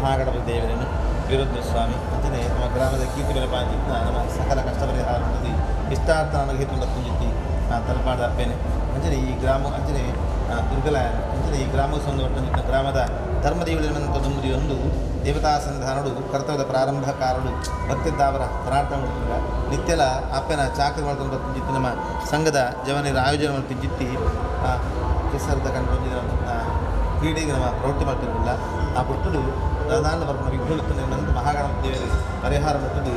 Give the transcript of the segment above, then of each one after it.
ಮಹಾಗಣಪತಿ ದೇವರನ್ನು ವೀರಭದ್ರ ಸ್ವಾಮಿ ಅಂಚನೆ ನಮ್ಮ ಗ್ರಾಮದ ಕೀರ್ತಿ ಬೆಳಪಾಂಜಿತ್ನ ನಮ್ಮ ಸಕಲ ಕಷ್ಟ ಪರಿಹಾರ ಇಷ್ಟಾರ್ಥ ಅನುಗ್ರಹಿತ ತುಂಜಿತ್ತಿ ತಲಪಾಡ ಅಪ್ಪೇನೆ ಅಂಚನೆ ಈ ಗ್ರಾಮ ಅಂಚನೆ ದುರ್ಗಲಾಯ ಅಂಚನೆ ಈ ಗ್ರಾಮ ಸಂಬಂಧಪಟ್ಟಂತ ಗ್ರಾಮದ ಧರ್ಮದೇವಳಿರುವಂಥ ದುಂಬುದಿಯೊಂದು ದೇವತಾ ಸನ್ನಿಧಾನಡು ಕರ್ತವ್ಯದ ಪ್ರಾರಂಭಕಾರಡು ಭಕ್ತಿದ್ದಾವರ ಪ್ರಾರ್ಥನೆ ಮಾಡ್ತಿದ್ದ ನಿತ್ಯಲ ಅಪ್ಪನ ಚಾಕರಿ ಮಾಡ್ಕೊಂಡು ಬರ್ತಿದ್ದಿತ್ತು ನಮ್ಮ ಸಂಘದ ಜವನಿರ ಆಯೋಜನೆ ಮಾಡ್ತಿದ್ದಿತ್ತಿ ಕೆಸರದ ಕಂಡು ಕ್ರೀಡೆಗೆ ನಮ್ಮ ಪ್ರವೃತ್ತಿ ಮಾಡ್ತಿರಲಿಲ್ಲ. ಆ ಪುಟ್ಟುಡು ದಾನ ಬರ್ಪಣ ವಿಘ್ನುಳುತ್ತನೆ ಮಹಾಗಣಪತಿ ದೇವರಿಗೆ ಪರಿಹಾರ ಮುಟ್ಟುದು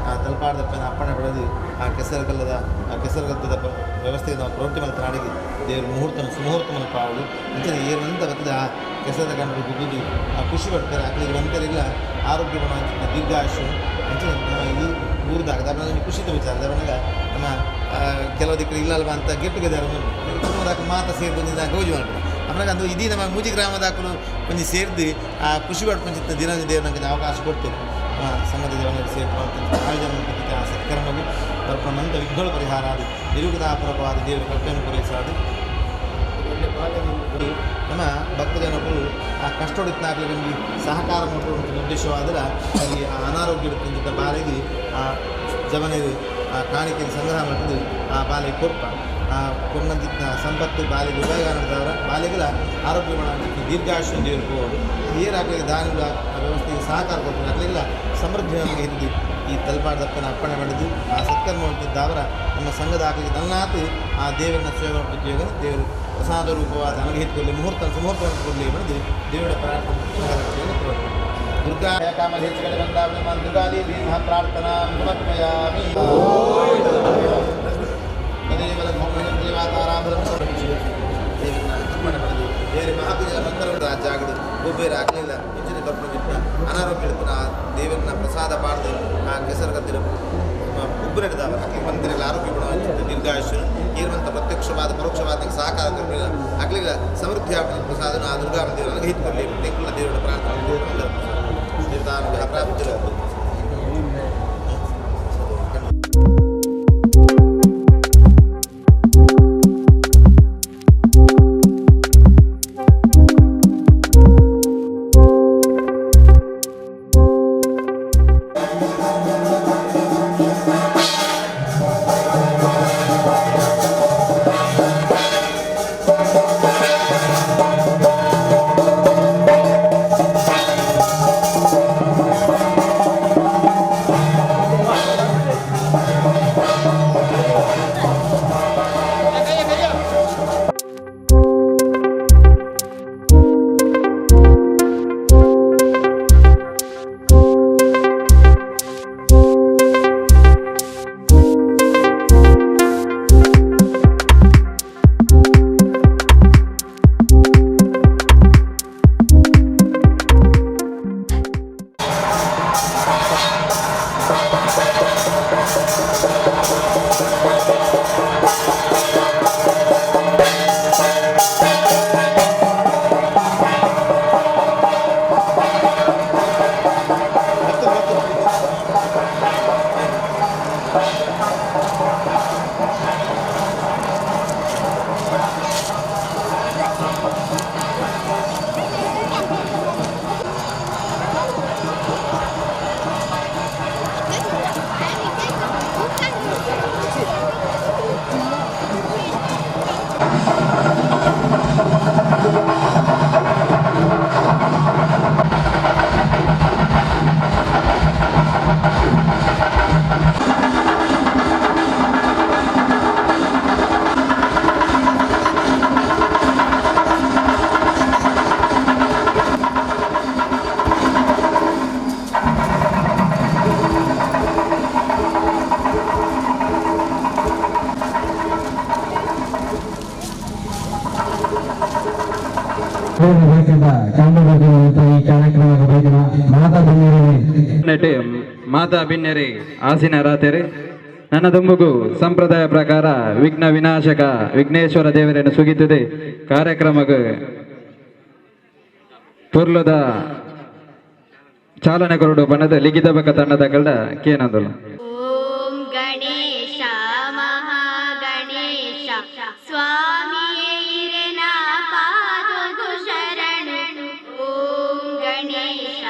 ಆ ತಲಪಾಡದಪ್ಪನ ಅಪ್ಪಣೆ ಪಡೆದು ಆ ಕೆಸರುಗಲ್ಲದ ಆ ಕೆಸರುಗದ್ದದ ವ್ಯವಸ್ಥೆಗೆ ನಾವು ಪ್ರವೃತ್ತಿ ಮಾಡ್ತಾರೆ ನಾಡಿಗೆ ದೇವರು ಮುಹೂರ್ತ ಸುಮುಹೂರ್ತವನ್ನು ಪಾವಳು ಅಂಚನೆ ಏರುವಂಥ ಬರ್ತದೆ ಆ ಕೆಸರದ ಕಂಡು ಗುದ್ದುದು ಆ ಖುಷಿ ಪಡ್ತಾರೆ. ಅಕ್ಕಳಿಗೆ ಬಂತರಿಲ್ಲ ಆರೋಗ್ಯ ಗುಣ ದೀರ್ಘಾಯುಷು ಅಂಚನೆ ನಮ್ಮ ಈ ಊರ್ದಾಗ ದಾಪನ ಖುಷಿದ ವಿಚಾರ ದಾಪನಾಗ ನಮ್ಮ ಕೆಲವು ದಿಕ್ಕಲು ಇಲ್ಲ ಅಲ್ವಾ ಅಂತ ಗೆಟ್ ಟುಗೆದರ್ ಕುಟುಂಬದಾಕ ಮಾತ ಸೇರಿದು ಗೌಜಿ ಮಾಡ್ತಾರೆ. ಆಮೇಲೆ ಅದು ಇದೀ ನಮ್ಮ ಮೂಜಿ ಗ್ರಾಮದಾಕಲು ಒಂಜಿ ಸೇರ್ದು ಆ ಖುಷಿ ಪಡ್ಕೊಂಚಿತ್ತ ದಿನ ದೇವರು ನಂಗೆ ಅವಕಾಶ ಕೊಡ್ತೇನೆ ಸಂಘದ ದೇವನಲ್ಲಿ ಸೇರ್ದು ಆಯೋಜನೆ ಮಾಡ್ತಿದ್ದ ಆ ಸತ್ಕರ್ಮವು ಬರ್ಕೊಂಡಂಥ ವಿಘ್ನಗಳ ಪರಿಹಾರ ಅದು ನಿರುಗತಾಪೂರ್ವಕವಾದ ದೇವರ ಕಲ್ಪನೆಯನ್ನು ಪೂರೈಸಾದು ನಮ್ಮ ಭಕ್ತ ಜನರು ಆ ಕಷ್ಟೊಡಿತ್ನಾಕ್ಲಿಗೆ ಸಹಕಾರ ಮಾಡುವ ಉದ್ದೇಶವಾದರೆ ಅಲ್ಲಿ ಆ ಅನಾರೋಗ್ಯ ಬಾಲಿಗೆ ಆ ಜವನರು ಆ ಕಾಣಿಕೆ ಸಂಗ್ರಹ ಮಾಡ್ತದೆ ಆ ಬಾಲಿಗೆ ಕೊರ್ಪ ಆ ಕೊರ್ನಂತಿದ್ದ ಸಂಪತ್ತು ಬಾಲಿಗೆ ಉಪಯೋಗ ನಡೆದವರ ಬಾಲಿಗಳ ಆರೋಗ್ಯ ದೀರ್ಘಾಯುಷ್ಯ ದೇವರು ಏರಾಗಲಿ ದಾನಿಗಳ ಆ ವ್ಯವಸ್ಥೆಗೆ ಸಹಕಾರ ಕೊಡ್ತಾರೆ ಆಗಲಿಲ್ಲ ಸಮೃದ್ಧಿ ನಮಗೆ ಹಿಡಿದು ಈ ತಲಪಾಡದಪ್ಪನ ಅಪ್ಪಣೆ ಪಡೆದು ಆ ಸತ್ಕರ್ಮ ಮಾಡ್ತಿದ್ದವರ ನಮ್ಮ ಸಂಘದ ಆಗಲಿ ನನ್ನಾತು ಆ ದೇವರನ್ನ ಸೇವೆ ಉದ್ಯೋಗ ದೇವರು ಪ್ರಸಾದ ರೂಪವಾದ ಅನುಗ್ರಹಿತಕೊಳ್ಳಿ ಮುಹೂರ್ತ ಸುಮುಹೂರ್ತ ಕೊಡಲಿ ಬರೆದು ದೇವರ ಪ್ರಾರ್ಥನೆ ದುರ್ಗಾ ಕಾಮ ಹೆಚ್ಚುಗಡೆ ಬಂದ ದುರ್ಗಾದೇವಿ ಮಹಾಪ್ರಾರ್ಥನಾ ಸಮರ್ಪಯಾಮಿ. ದೇವರನ್ನ ಅರ್ಪಣೆ ಪಡೆದು ಬೇರೆ ಮಹಾಪೂಜೆ ಮಂತ್ರ ಜಾಗಡು ಗೊಬ್ಬರ ಆಗಲಿಲ್ಲ ಇಂಚಿನ ಕರ್ಪಣ ಅನಾರೋಗ್ಯ ಆ ದೇವರನ್ನ ಪ್ರಸಾದ ಪಾಡ್ದು ಆ ಕೆಸರು ಗೊಬ್ಬರ ಹಿಡಿದವ ಆಕೆ ಮಂತ್ರಿಗಳ ಆರೋಗ್ಯ ಗುಣ ದೀರ್ಘಾಯುಷ್ಯನು ಏರುವಂಥ ಪ್ರತ್ಯಕ್ಷವಾದ ಪರೋಕ್ಷವಾದ ಸಹಕಾರ ಕರ್ಪಿಲ್ಲ ಆಗಲಿಲ್ಲ ಸಮೃದ್ಧಿ ಆಗ್ತದೆ ಪ್ರಸಾದನ ಆ ದುರ್ಗಾ ದೇವರನ್ನು ಅನುಗ್ರಹಿತಕೊಳ್ಳಿ ದೇವರ ಪ್ರಾರ್ಥನೆ ದೇವತಾನುಗ್ರಹ ಪ್ರಾಪ್ತಿ. ಮಾತಾ ಬಿನ್ನೆರೆ ಆಸಿನ ರಾತೆರೆ ನನ್ನ ದುಂಬುಗು ಸಂಪ್ರದಾಯ ಪ್ರಕಾರ ವಿಘ್ನ ವಿನಾಶಕ ವಿಘ್ನೇಶ್ವರ ದೇವರನ್ನು ಸುಗಿತ್ತದೆ ಕಾರ್ಯಕ್ರಮಕ್ಕೆ ಪೊರ್ಲದ ಚಾಲನೆ ಕೊರಡು ಬಣ್ಣದ ಲಿಖಿತ ಬಕ ತಂಡದ ಕಳ್ಳ ಕೇನಂದಳು. ಓಂ ಗಣೇಶ ಮಹಾಗಣೇಶ ಸ್ವಾಮಿಯೇ ಇರೆನ ಪಾದಗು ಶರಣು. ಓಂ ಗಣೇಶ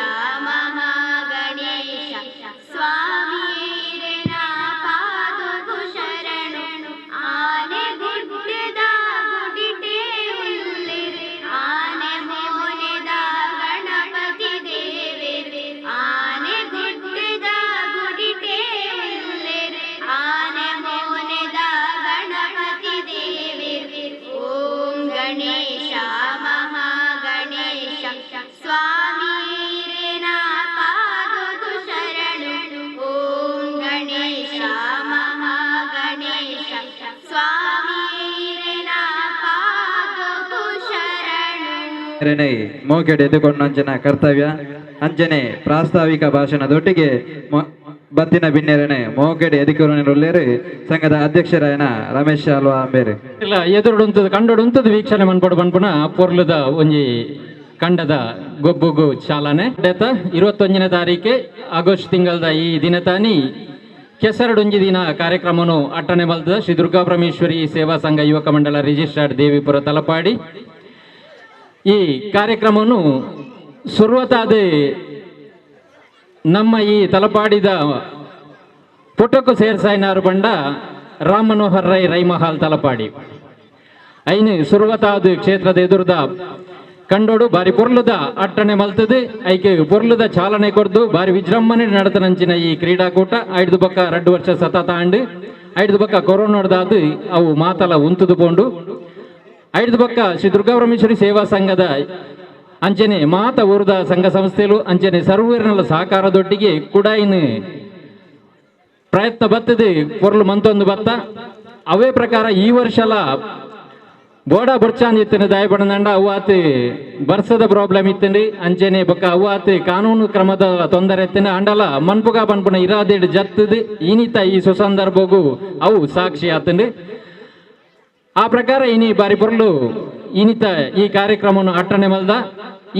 ಮೋಕೆಡ್ ಎದುಕೊಂಡಂಚಿನ ಕರ್ತವ್ಯ ಅಂಚನೆ ಪ್ರಾಸ್ತಾವಿಕ ಭಾಷಣದೊಟ್ಟಿಗೆ ಬತ್ತಿನ ಬಿನ್ನೆರನೆ ಮೋಕೆಡ್ ಎದುಕೊರುಲ್ಲೇರು ಸಂಘದ ಅಧ್ಯಕ್ಷರಾಯನ ರಮೇಶ್ ಅಲ್ವಾ ಅಂಬೇರು. ಇಲ್ಲ ಎದುರುಡುಂತದ ಕಂಡೊಡುಂತದ ವೀಕ್ಷಣೆ ಮನ್ಪೊಡು ಪನ್ಪುನ ಪೊರ್ಲುದ ಒಂಜಿ ಕಂಡದ ಗೊಬ್ಬುಗು ಚಾಲನೆ. 21ನೇ ತಾರೀಕೆ ಆಗಸ್ಟ್ ತಿಂಗಳದ ಈ ದಿನತಾನಿ ಕೆಸರಡೊಂಜಿ ದಿನ ಕಾರ್ಯಕ್ರಮನು ಅಟ್ಟಣೆ ಮಲ್ತದ ಶ್ರೀ ದುರ್ಗಾ ಪರಮೇಶ್ವರಿ ಸೇವಾ ಸಂಘ ಯುವಕ ಮಂಡಲ ರಿಜಿಸ್ಟರ್ಡ್ ದೇವಿಪುರ ತಲಪಾಡಿ. ಈ ಕಾರ್ಯಕ್ರಮನು ಸುರ್ವತಾದ ನಮ್ಮ ಈ ತಲಪಾಡಿದ ಪುಟಕು ಸೇರ್ಸಾಯಿನಾರು ಬಂಡ ರಾಮ್ ಮನೋಹರ್ ರೈ ರೈಮಹಾಲ್ ತಲಪಾಡಿ ಐನು ಸುರ್ವತಾದ ಕ್ಷೇತ್ರದ ಎದುರುದ ಕಂಡೋಡು ಬಾರಿ ಪೊರ್ಲುದ ಅಟ್ಟಣೆ ಮಲ್ತದು ಐಕೆ ಪೊರ್ಲುದ ಚಾಲನೆ ಕೊರ್ದು ಬಾರಿ ವಿಜೃಂಭಣೆ ನಡತನಂಚಿನ ಈ ಕ್ರೀಡಾಕೂಟ ಐದು ಬಕ್ಕ 2 ವರ್ಷ ಸತತ ಆಂಡು ಐದು ಬಕ್ಕ ಕೊರೋನಾಡ್ದಾದು ಅವು ಮಾತಲ ಉಂತುದು ಪೋಂಡು. ಐದು ಬಕ್ಕ ಶ್ರೀ ದುರ್ಗಾ ಪರಮೇಶ್ವರಿ ಸೇವಾ ಸಂಘದ ಅಂಚನೆ ಮಾತ ಊರದ ಸಂಘ ಸಂಸ್ಥೆಲು ಅಂಚನೆ ಸರ್ವೀರ್ನಲ ಸಹಕಾರದೊಟ್ಟಿಗೆ ಕುಡಾಯಿನ ಪ್ರಯತ್ನ ಬತ್ತದೆ ಪೊರ್ಲು ಮಂತೊಂದು ಬತ್ತ. ಅವೇ ಪ್ರಕಾರ ಈ ವರ್ಷಲ ಬೋಡ ಬೊರ್ಚಾಂದ್ ಇತ್ತಂಡು ದಾಯಪಡಂಡ ಅವು ಆತ್ ಬರ್ಸದ ಪ್ರಾಬ್ಲಮ್ ಇತ್ತಂಡು ಅಂಚನೆ ಬೊಕ್ಕ ಅವು ಆತ್ ಕಾನೂನು ಕ್ರಮದ ತೊಂದರೆ ಇತ್ತಂಡು ಅಂಡಲ ಮನ್ಪುಗ ಪನ್ಪುನ ಇರಾದೇಡು ಜತ್ತದು ಇನಿತ ಈ ಸುಸಂದರ್ಭಗೂ ಅವು ಸಾಕ್ಷಿ ಆತಂಡು. ಆ ಪ್ರಕಾರ ಇನಿ ಬಾರಿ ಪೊರ್ಲು ಇನಿತ ಈ ಕಾರ್ಯಕ್ರಮವನ್ನು ಅಟ್ಟಣೆ ಮಲ್ದ.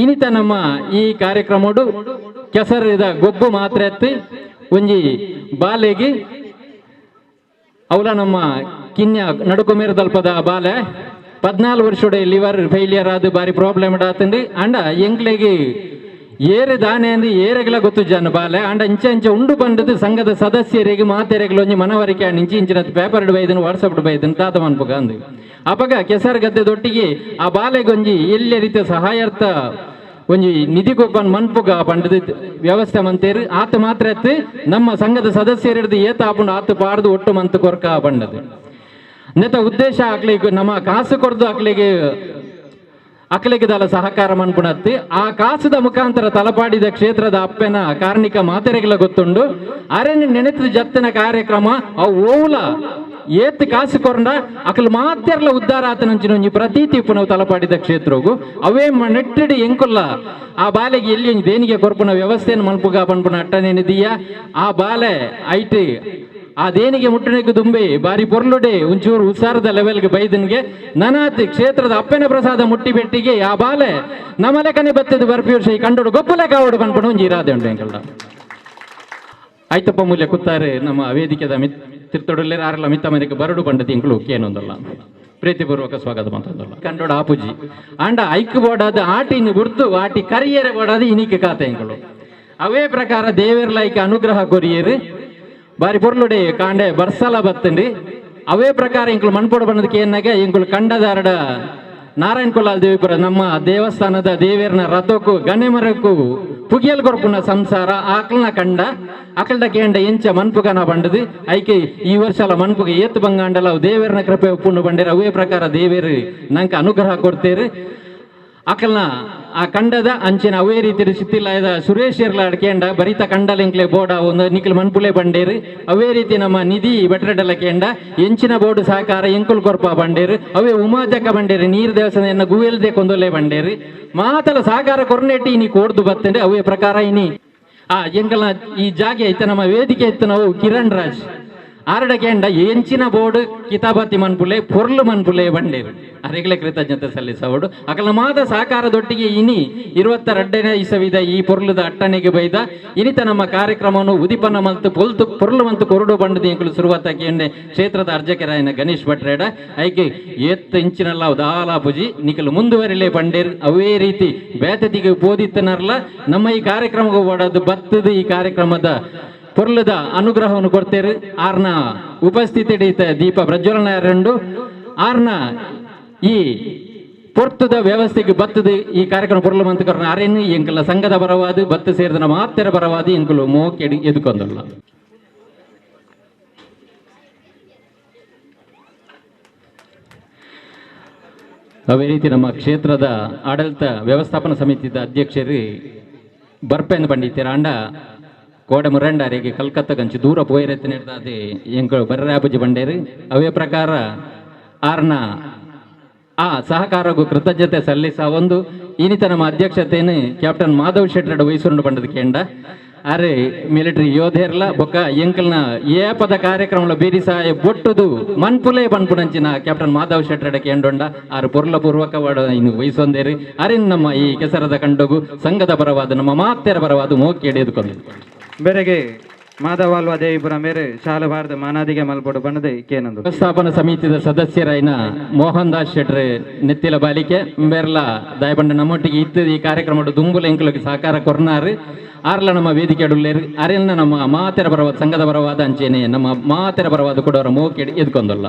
ಇನಿತ ನಮ್ಮ ಈ ಕಾರ್ಯಕ್ರಮಡು ಕೆಸರಿದ ಗೊಬ್ಬು ಮಾತ್ರ ಎತ್ತಿ ಒಂಜಿ ಬಾಲೆಗೆ ಅವಲ ನಮ್ಮ ಕಿನ್ಯ ನಡುಕುಮೇರದಲ್ಪದ ಬಾಲೆ 14 ವರ್ಷದ ಲಿವರ್ ಫೇಲಿಯರ್ ಆದ ಬಾರಿ ಪ್ರಾಬ್ಲಮ್ ಆತಂದು ಅಂಡ ಎಂಕ್ಲೆಗೆ ಏರೆ ದಾನೆ ಅಂದು ಏರೆಗಳ ಗೊತ್ತು ಜನ ಬಾಲೆ ಅಂಡ ಇಂಚ ಇಂಚ ಉಂಡು ಬಂದದ್ದು ಸಂಘದ ಸದಸ್ಯರಿಗೆ ಮಾತೆರೆಗಳು ಒಂಜಿ ಮನವರಿಕೆ ಇಂಚಿ ಇಂಚಿನ ಪೇಪರ್ ಬೈದನು ವಾಟ್ಸಪ್ ಬೈದನು ತಾತ ಮನ್ಪುಗ ಅಂದು ಅಪಗ ಕೆಸರು ಗದ್ದೆ ದೊಟ್ಟಿಗೆ ಆ ಬಾಲೆಗೊಂಜಿ ಎಲ್ಲೇ ರೀತಿಯ ಸಹಾಯಾರ್ಥ ಒಂಜಿ ನಿಧಿ ಗೊಬ್ಬನ್ ಮನ್ಪುಗ ಪಂಡದ ವ್ಯವಸ್ಥೆ ಮಂತೇರು ಆತ ಮಾತ್ರ ಎತ್ತು ನಮ್ಮ ಸಂಘದ ಸದಸ್ಯರಿಡ್ದು ಏತ ಆಪುಂಡು ಆತ ಪಾಡ್ದು ಒಟ್ಟು ಮಂತು ಕೊರ್ಕ ಪಂಡದು. ನೆತ ಉದ್ದೇಶ ಆಕ್ಲಿಗೆ ನಮ್ಮ ಕಾಸು ಕೊರ್ದು ಆಕ್ಲಿಗೆ ಅಕ್ಲಿಗೆ ದಲ ಸಹಕಾರ ಮನ್ಪುಣತ್ತಿ ಆ ಕಾಸುದ ಮುಖಾಂತರ ತಲಪಾಡಿದ ಕ್ಷೇತ್ರದ ಅಪ್ಪೆನ ಕಾರ್ಣಿಕ ಮಾತೆರೆಗಳ ಗೊತ್ತುಂಡು ಅರೆನ ನೆನೆತದ ಜತ್ತನ ಕಾರ್ಯಕ್ರಮ ಅವು ಓಲ ಏತ್ ಕಾಸು ಕೊರಂಡ ಅಕಲ್ ಮಾತೆರ್ಲ ಉದ್ಧಾರ ಆತನಂಚಿನ ಒಂಜಿ ಪ್ರತೀತಿ ಪುನವು ತಲಪಾಡಿದ ಕ್ಷೇತ್ರಗು ಅವೇ ನೆಟ್ಟಡಿ ಎಂಕುಲ್ಲ ಆ ಬಾಲೆಗೆ ಎಲ್ಲಿ ಒಂಜಿ ದೇಣಿಗೆ ಕೊರ್ಪುನ ವ್ಯವಸ್ಥೆಯನ್ನು ಮನ್ಪುಗ ಪನ್ಪುನ ಅಟ್ಟನೇನಿದೀಯ ಆ ಬಾಲೆ ಐಟ್ ಆ ದೇಣಿಗೆ ಮುಟ್ಟಣೆಗೆ ದುಂಬೆ ಬಾರಿ ಪೊರ್ಲುಡೆ ಒಂಚೂರು ಉಸಾರದ ಲೆವೆಲ್ಗೆ ಬೈದನ್ಗೆ ನನಾತಿ ಕ್ಷೇತ್ರದ ಅಪ್ಪನ ಪ್ರಸಾದ ಮುಟ್ಟಿ ಬೆಟ್ಟಿಗೆ ಆ ಬಾಲೆ ನಮಲೆಕನೆ ಬತ್ತದ ಬರ್ಪಿಯೂರ್ ಈ ಕಂಡೋಡು ಗೊಪ್ಪಲೆ ಕಾವಡು ಪನ್ಪುನ ಒಂಜಿ ಇರಾದೆ ಉಂಟು ಎಂಕಲ್ಡ. ಆಯ್ತಪ್ಪ ಮೂಲ್ಯ ಕುತ್ತಾರೆ ನಮ್ಮ ವೇದಿಕೆದ ತಿರ್ತೊಡಲ್ಲೇರ ಆರಲ್ಲ ಮಿತ್ತ ಮನೆಗೆ ಬರಡು ಬಂಡ ತಿಂಗಳು ಕೇನೊಂದಲ್ಲ ಪ್ರೀತಿಪೂರ್ವಕ ಸ್ವಾಗತ ಮಾತಂದಲ್ಲ ಕಂಡೋಡ ಆಪುಜಿ ಅಂಡ ಐಕ್ ಬೋಡಾದ ಆಟಿನ ಗುರ್ತು ಆಟಿ ಕರಿಯರೆ ಬೋಡಾದ ಇನಿಕೆ ಕಾತೆ ಎಂಕುಲು ಅವೇ ಪ್ರಕಾರ ದೇವೆರ್ಲೈಕ ಅನುಗ್ರಹ ಕೊರಿಯರು ಬಾರಿ ಪೊರ್ಲುಡೆ ಕಾಂಡೆ ಬರ್ಸಲ ಬತ್ತಂಡಿ ಅವೇ ಪ್ರಕಾರ ಇಂಕುಲು ಮಣ್ಪೊಡು ಬಣ್ಣದಕ್ಕೆ ಏನಾಗ ಇಂಕುಲು ಕಂಡದಾರಡ ನಾರಾಯಣ ಕೊಲ್ಲಾಲ್ ದೇವಿಪುರ ನಮ್ಮ ದೇವಸ್ಥಾನದ ದೇವೇರ್ನ ರಥಕ್ಕೂ ಗಣೆಮರಕ್ಕೂ ಪುಗಿಯಲ್ ಕೊರ್ಪುನ ಸಂಸಾರ ಆಕಲ್ನ ಕಂಡ ಅಕಲ್ದ ಕೇಂಡ ಎಂಚ ಮನ್ಪುಗನ ಬಂಡದು ಐಕೆ ಈ ವರ್ಷಲ ಮನ್ಪುಗ ಏತ್ ಬಂಗಾಂಡಲ ದೇವೇರ್ನ ಕೃಪೆ ಒಪ್ಪುಂಡು ಬಂಡೇರು ಅವೇ ಪ್ರಕಾರ ದೇವೇರು ನಂಗೆ ಅನುಗ್ರಹ ಕೊಡ್ತೇರು ಅಕಲ್ನ ಆ ಕಂಡದ ಅಂಚಿನ ಅವೇ ರೀತಿ ಸಿತ್ತಿಲ್ಲ ಸುರೇಶ್ ಇರ್ಲ ಕೇಂಡ ಬರಿತ ಕಂಡಲಿಂಕ್ಲೆ ಬೋರ್ಡ ಒಂದು ನಿಖಿಲ್ ಮನ್ಪುಲೆ ಬಂಡೇರು ಅವೇ ರೀತಿ ನಮ್ಮ ನಿಧಿ ಬೆಟ್ರಡಲ ಕೇಂಡ ಎಂಚಿನ ಬೋರ್ಡ್ ಸಹಕಾರ ಎಂಕುಲ್ ಕೊರ್ಪ ಬಂಡೇರು ಅವೇ ಉಮಾಜಕ್ಕ ಬಂಡೇರು ನೀರು ದೇವಸ್ಥಾನ ಎನ್ನ ಗುವೆಲ್ದೆ ಕೊಂದೊಲೆ ಬಂಡೇರು ಮಾತಲ ಸಹಕಾರ ಕೊರ್ನೆಟ್ಟಿ ಇನಿ ಕೋಡ್ದು ಬತ್ತಂಡೆ ಅವೇ ಪ್ರಕಾರ ಇನಿ ಆ ಎಂಕಲ್ನ ಈ ಜಾಗೆ ಐತೆ ನಮ್ಮ ವೇದಿಕೆ ಇತ್ತು ನಾವು ಕಿರಣ್ ರಾಜ್ ಆರಡ ಕೇಂಡ ಎಂಚಿನ ಬೋರ್ಡ್ ಕಿತಾಬಾತಿ ಮನ್ಪುಲೆ ಪೊರ್ಲು ಮನ್ಪುಲೆ ಬಂಡೇರು ಅರೆಗಲೆ ಕೃತಜ್ಞತೆ ಸಲ್ಲಿಸವಡು ಅಕಲ ಮಾತ ಸಹಕಾರದೊಟ್ಟಿಗೆ ಇನಿ 22ನೇ ಇಸವಿದ ಈ ಪೊರ್ಲುದ ಅಟ್ಟಣೆಗೆ ಬೈದ ಇನಿತ ನಮ್ಮ ಕಾರ್ಯಕ್ರಮವನ್ನು ಉದಿಪನ ಮಲ್ತು ಪೊಲ್ತು ಪೊರ್ಲು ಮಂತು ಕೊರಡು ಬಂಡದ ಎಂಕುಲು ಸುರುವತ್ತಾಕಿ ಎಣ್ಣೆ ಕ್ಷೇತ್ರದ ಅರ್ಜಕರಾಯನ ಗಣೇಶ್ ಭಟ್ರೇಡ ಐಕೆ ಏತ್ ಇಂಚಿನಲ್ಲ ದಾಲ ಪುಜಿ ನಿಕಲು ಮುಂದುವರಿಲೆ ಬಂಡೇರು ಅವೇ ರೀತಿ ಬೇತತಿಗೆ ಬೋದಿತ್ತನರ್ಲ ನಮ್ಮ ಈ ಕಾರ್ಯಕ್ರಮಕ್ಕೆ ಓಡೋದು ಬತ್ತದ ಈ ಕಾರ್ಯಕ್ರಮದ ಪೊರ್ಲದ ಅನುಗ್ರಹವನ್ನು ಕೊಡ್ತೇರು ಆರ್ನ ಉಪಸ್ಥಿತಿ ದೀಪ ಪ್ರಜ್ವಲನ ಎರಡು ಆರ್ನ ಈ ಪೊರ್ತದ ವ್ಯವಸ್ಥೆಗೆ ಬತ್ತದ ಈ ಕಾರ್ಯಕ್ರಮ ಪೊರ್ಲು ಮಂತಕರಣ ಅರೇನು ಎಂಕಲ ಸಂಘದ ಬರವಾದ ಬತ್ತು ಸೇರಿದ ಮಾತ್ರ ಬರವಾದ ಎಂಕಲು ಮೋಕೆಡಿ ಎದುಕೊಂದಲ್ಲ. ಅದೇ ರೀತಿ ನಮ್ಮ ಕ್ಷೇತ್ರದ ಆಡಳಿತ ವ್ಯವಸ್ಥಾಪನಾ ಸಮಿತಿಯ ಅಧ್ಯಕ್ಷರು ಬರ್ಪೆಂದು ಪಂಡಿತೀರ ಅಂಡ ಕೋಡೆ ಮುರಂಡಾರಿಗೆ ಕಲ್ಕತ್ತಾ ಕಂಚು ದೂರ ಪೋಯಿರತ್ತೆ ಅದೇ ಎಂಕಳು ಬರ್ರಾಪುಜಿ ಬಂಡೇರು ಅವೇ ಪ್ರಕಾರ ಆರ್ನ ಆ ಸಹಕಾರಕ್ಕೂ ಕೃತಜ್ಞತೆ ಸಲ್ಲಿಸ ಒಂದು ಈನಿತ ನಮ್ಮ ಅಧ್ಯಕ್ಷತೆಯನ್ನು ಕ್ಯಾಪ್ಟನ್ ಮಾಧವ್ ಶೆಟ್ಟರ್ ವಹಿಸುಂಡು ಪಂಡದ ಕೇಂಡ ಅರೆ ಮಿಲಿಟರಿ ಯೋಧೇರ್ಲ ಬೊಕ್ಕ ಎಂಕಲ್ನ ಏಪದ ಕಾರ್ಯಕ್ರಮಲ ಬೇರಿ ಸಹಾಯ ಬೊಟ್ಟುದು ಮನ್ಪುಲೇ ಪನ್ಪುನಂಚಿನ ಕ್ಯಾಪ್ಟನ್ ಮಾಧವ್ ಶೆಟ್ಟರ್ ಕೇಂಡೊಂಡ ಆರು ಪೊರ್ಲ ಪೂರ್ವಕವಾಡ ಇನ್ನು ವಹಿಸೊಂದೇರು ಅರಿನ್ ನಮ್ಮ ಈ ಕೆಸರದ ಕಂಡೋಗು ಸಂಘದ ಪರವಾದ ನಮ್ಮ ಮಾತೆರ ಪರವಾದ ಮೋಕಿ ಎಡೆದುಕೊಂಡು ಬೆರಗೆ ಮಾಧವಾಲ್ವ ದೇವಿಪುರ ಮೇರೆ ಶಾಲೆ ಭಾರತ ಮಾನಾದಿಗೆ ಮಲ್ಪೊಡು ಬಣ್ಣದ ಕೇನಂದು ವ್ಯವಸ್ಥಾಪನಾ ಸಮಿತಿದ ಸದಸ್ಯರಾಯಿನ ಮೋಹನ್ ದಾಸ್ ಶೆಟ್ರ್ ನೆತ್ತಿಲ ಬಾಲಿಕೆ ಬೆರ್ಲ ದಯಪಂಡ ನಮ್ಮೊಟ್ಟಿಗೆ ಇತ್ತು ಈ ಕಾರ್ಯಕ್ರಮ ದುಂಬುಲ ಎಂಕುಲಕ್ಕೆ ಸಹಕಾರ ಕೊರ್ನಾರು ಆರ್ಲ ನಮ್ಮ ವೇದಿಕೆ ಅಡುಲ್ಲೇರು ಅರೆಲ್ಲ ನಮ್ಮ ಮಾತೆರ ಪರವಾದ ಸಂಘದ ಪರವಾದ ಅಂಚೇನೆ ನಮ್ಮ ಮಾತೆರ ಪರವಾದ ಕೂಡ ಮೋಕೆ ಎದ್ಕೊಂದಲ್ಲ.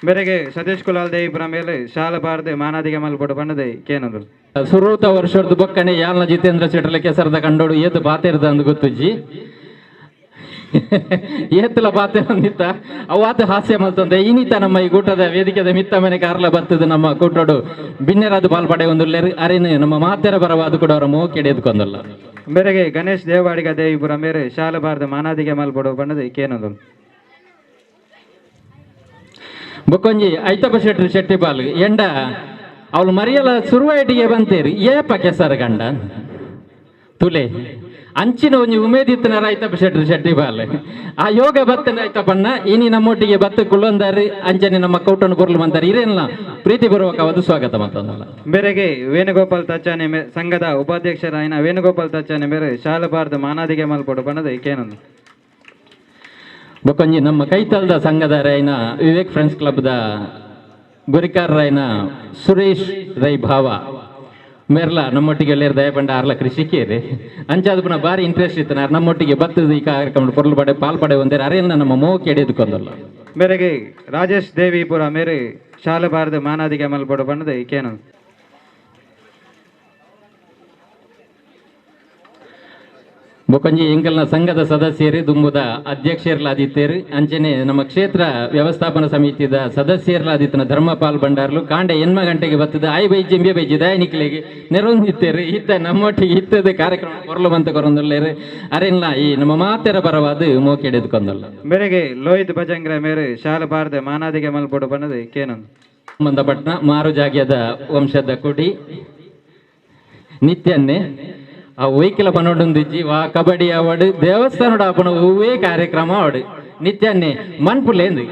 ಬೆರಗೆ ಸತೀಶ್ ಕುಲಾಲ್ ದೇವಿಪುರ ಮೇಲೆ ಶಾಲೆ ಭಾರತ ಮಾನಾದಿಗೆ ಮಲ್ಪೊಡು ಬಣ್ಣದ ಕೇನಂದು ಸುರೂತ ವರ್ಷದ ಬೊಕ್ಕನೆ ಯಾಲ್ನ ಜಿತೇಂದ್ರ ಶೆಟ್ರ್ಲ ಕೆಸರದ ಕಂಡೋಡು ಏತು ಬಾತೆರ್ದ ಅಂದ್ ಗೊತ್ತುಜ್ಜಿ ಏತಲ ಬಾತೆ ಬಂದಿತ್ತ ಅವಾತ ಹಾಸ್ಯ ಮಲ್ತಂದೆ ಇನ್ನಿತ ನಮ್ಮ ಈ ಕೂಟದ ವೇದಿಕೆದ ಮಿತ್ತ ಮನೆ ಕಾರ್ಲ ಬರ್ತದೆ ನಮ್ಮ ಕೂಟೋಡು ಬಿನ್ನೆರಾದ ಪಾಲ್ಪಡೆ ಒಂದು ಅರೇನು ನಮ್ಮ ಮಾತೆರ ಪರವಾದ ಕೂಡ ಅವರ ಮೋಕೆ ಎದ್ಕೊಂದಲ್ಲ. ಬೆರಗೆ ಗಣೇಶ್ ದೇವಾಡಿಗ ದೇವಿಪುರ ಮೇರೆ ಶಾಲೆ ಭಾರತ ಮಾನಾದಿಗೆ ಮಲ್ಪೊಡು ಬಣ್ಣದ ಕೇನಂದು ಬೊಕ್ಕೊಂಜಿ ಐತಪ್ಪ ಶೆಟ್ರು ಶೆಟ್ಟಿ ಬಾಲ್ ಎಂಡ ಅವಳು ಮರಿಯಲ ಸುರುವಾಯಿಟಿಗೆ ಬಂತೇರಿ ಏಪ ಕೆಸರ ಗಂಡ ತುಲೆ ಅಂಚಿನ ಒಂಜಿ ಉಮೇದಿತ್ತನ ರೈತಪ್ಪ ಶೆಟ್ರು ಶೆಟ್ಟಿ ಬಾಲ್ ಆ ಯೋಗ ಬತ್ತನ ಐತಪ್ಪಣ್ಣ ಇನಿ ನಮ್ಮೊಟ್ಟಿಗೆ ಬತ್ತು ಕುಳ್ಳೊಂದಾರಿ ಅಂಚನೆ ನಮ್ಮ ಕೌಟನ್ನು ಕೊರ್ಲು ಬಂತಾರೆ ಇರೇನ ಪ್ರೀತಿಪೂರ್ವಕವಾದ ಸ್ವಾಗತ ಮತ್ತೊಂದಲ್ಲ. ಬೆರಗೆ ವೇಣುಗೋಪಾಲ್ ತಚ್ಚಾನೆ ಸಂಘದ ಉಪಾಧ್ಯಕ್ಷರಾಯಿನ ವೇಣುಗೋಪಾಲ್ ತಚ್ಚಾನೆ ಮೇರೆ ಶಾಲೆ ಭಾರತ ಮಾನಾದಿಗೆ ಮಲ್ಪೊಡು ಬಣ್ಣದ ಕೇನಂದು ಬೊಕ್ಕೊಂಜಿ ನಮ್ಮ ಕೈತಲ್ದ ಸಂಘದ ರೈನ ವಿವೇಕ್ ಫ್ರೆಂಡ್ಸ್ ಕ್ಲಬ್ದ ಗುರಿಕಾರ್ ರೈನ ಸುರೇಶ್ ರೈ ಭಾವ ಮೇರ್ಲ ನಮ್ಮೊಟ್ಟಿಗೆ ಎಲ್ಲೇರು ದಯಪಂಡ ಆರ್ಲ ಕೃಷಿಕೇರಿ ಅಂಚಾದ ಪುನಃ ಭಾರಿ ಇಂಟ್ರೆಸ್ಟ್ ಇತ್ತು ನಮ್ಮೊಟ್ಟಿಗೆ ಬತ್ತದ ಈ ಕಾರ್ಯಕ್ರಮ ಪೊರ್ಲು ಪಡೆ ಪಾಲ್ ಪಡೆ ಒಂದೇರು ಅರೇನ ನಮ್ಮ ಮೋಕೆ ಎಡೆದುಕೊಂದಲ್ಲ. ಬೆರಗೆ ರಾಜೇಶ್ ದೇವಿಪುರ ಮೇರೆ ಶಾಲೆ ಭಾರತ ಮಾನಾದಿಗೆ ಮಲ್ಪೊಡು ಬಣ್ಣದ ಕೇನಂದು ಬೊಕೊಂಜಿ ಎಂಕಲ್ನ ಸಂಘದ ಸದಸ್ಯರು ದುಂಬುದ ಅಧ್ಯಕ್ಷರ್ಲಾದಿತ್ತೇರು ಅಂಚನೆ ನಮ್ಮ ಕ್ಷೇತ್ರ ವ್ಯವಸ್ಥಾಪನಾ ಸಮಿತಿದ ಸದಸ್ಯರ್ಲಾದಿತ್ತನ ಧರ್ಮಪಾಲ್ ಭಂಡಾರ್ಲು ಕಾಂಡೆ ಎನ್ಮ ಗಂಟೆಗೆ ಬರ್ತದೆ ಆಯ್ ಬೈಜಿ ಎಂಬೆ ಬೈಜಿ ದಯಾನಿಕ್ಲೆಗೆ ನೆರವೊಂದಿತ್ತೇರು ಇತ್ತ ನಮ್ಮೊಟ್ಟಿಗೆ ಇತ್ತದ ಕಾರ್ಯಕ್ರಮ ಕೊರಲು ಬಂತ ಕೊರೊಂದುಲ್ಲೇರು ಅರೆಲ್ಲ ಈ ನಮ್ಮ ಮಾತೆರ ಪರವಾದ ಮೋಕೆ ಎಡೆದುಕೊಂದಲ್ಲ. ಬೆರಗೆ ಲೋಹಿತ್ ಭಜಂಗ್ರ ಮೇರೆ ಶಾಲೆ ಭಾರತ ಮಾನಾದಿಗೆ ಮಲ್ಪೊಡು ಬಣ್ಣದ ಕೇನಂದು ಸಂಬಂಧಪಟ್ಟನ ಮಾರು ಜಾಗ್ಯದ ವಂಶದ ಕುಡಿ ನಿತ್ಯನ್ನೇ ಆ ವೆಹಿಕಲ್ ಪನೊಡೊಂದಿಜ್ಜಿ ವಾ ಕಬಡ್ಡಿ ಅವಾರ್ಡ್ ದೇವಸ್ಥಾನಡ ಆಪುನ ಹೂವೇ ಕಾರ್ಯಕ್ರಮ ಅವಡು ನಿತ್ಯನ್ನೇ ಮನ್ಪುಲೇಂದು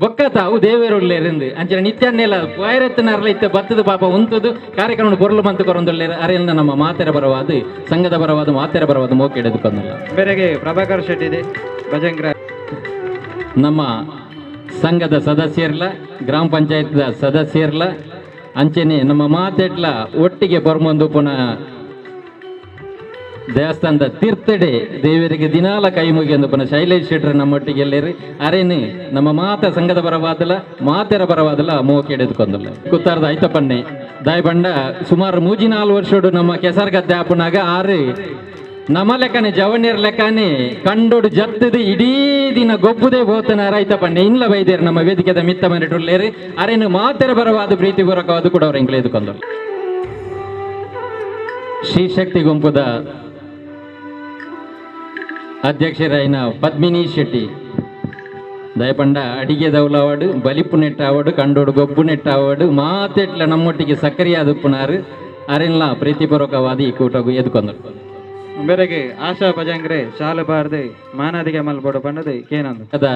ಬೊಕ್ಕ ತಾವು ದೇವೇರುಳ್ಳೇರಿಂದು ಅಂಚನೆ ನಿತ್ಯನ್ನೆಲ್ಲ ಪೈರತ್ತಿನರ್ಲ ಇತ್ತ ಬತ್ತದ ಪಾಪ ಉಂತದು ಕಾರ್ಯಕ್ರಮ ಪೊರ್ಲು ಮಂತು ಕೊರೊಂದುಲ್ಲೇರು ಅರೆಲ್ಲ ನಮ್ಮ ಮಾತೆರ ಪರವಾದ ಸಂಘದ ಪರವಾದ ಮಾತೆರ ಪರವಾದ ಮೋಕೆ ಎಡೆದುಕೊಂದಲ್ಲ. ಬೆರಗೆ ಪ್ರಭಾಕರ್ ಶೆಟ್ಟಿ ಇದೆ ಭಜಂಗ್ರ ನಮ್ಮ ಸಂಘದ ಸದಸ್ಯರ್ಲ ಗ್ರಾಮ ಪಂಚಾಯತ್ ಸದಸ್ಯರ್ಲ ಅಂಚನೆ ನಮ್ಮ ಮಾತೆಟ್ಲ ಒಟ್ಟಿಗೆ ಬರ್ಮೊಂದು ಪುನಃ ದೇವಸ್ಥಾನದ ತೀರ್ಥಡೆ ದೇವರಿಗೆ ದಿನಾಲ ಕೈ ಮುಗಿಯಂದು ಪುನಃ ಶೈಲೇಶ್ ಶೆಟ್ರ್ ನಮ್ಮೊಟ್ಟಿಗೆ ಎಲ್ಲೇರಿ ಅರೇನು ನಮ್ಮ ಮಾತ ಸಂಘದ ಪರವಾದಲ ಮಾತೆರ ಪರವಾದಲ ಮೋಕೆ ಎಡೆದುಕೊಂದಲ್ಲ. ಕುತ್ತಾರದ ಐತಪ್ಪಣ್ಣೆ ದಾಯಬಂಡ ಸುಮಾರು 3-4 ವರ್ಷಡು ನಮ್ಮ ಕೆಸರ್ಗದ್ದೆ ಆಪುನಾಗ ಆರು ನಮ್ಮ ಲೆಕ್ಕನೆ ಜವಣ್ಯರ ಲೆಕ್ಕನೆ ಕಂಡೋಡು ಜತ್ತದು ಇಡೀ ದಿನ ಗೊಬ್ಬುದೇ ಬೋತನ ರೈತಪ್ಪಣ್ಣೆ ಇನ್ಲ ಬೈದೇರು ನಮ್ಮ ವೇದಿಕೆದ ಮಿತ್ತ ಮನೆಟುಲ್ಲೇರಿ ಅರೇನು ಮಾತೆರ ಪರವಾದ ಪ್ರೀತಿಪೂರ್ವಕವಾದ ಕೂಡ ಅವ್ರ ಎಂಕ್ಲೆದುಕೊಂದಲ್ಲ. ಶ್ರೀಶಕ್ತಿ ಗುಂಪುದ ಅಧ್ಯಕ್ಷರಾಯಿನ ಪದ್ಮಿನಿ ಶೆಟ್ಟಿ ದಯಪಂಡ ಅಡಿಗೆ ದೌಲವಾಡು ಬಲಿಪು ನೆಟ್ಟಾವಡು ಕಂಡೋಡು ಗೊಬ್ಬು ನೆಟ್ಟಾವಡು ಮಾತೆಟ್ಲ ನಮ್ಮೊಟ್ಟಿಗೆ ಸಕ್ಕರೆಯಾದ ಉಪ್ಪುನಾರು ಅರೆಲ್ಲ ಪ್ರೀತಿಪೂರ್ವಕವಾದ ಈ ಕೂಟಗು ಎದ್ಕೊಂದರು. ಬೆರಗೆ ಆಶಾ ಭಜಂಗ್ರೆ ಶಾಲೆ ಭಾರತ ಮಾನಾದಿಗೆ ಮಲ್ಪೊಡು ಬಣ್ಣದ ಕೇನಂದು ಅದ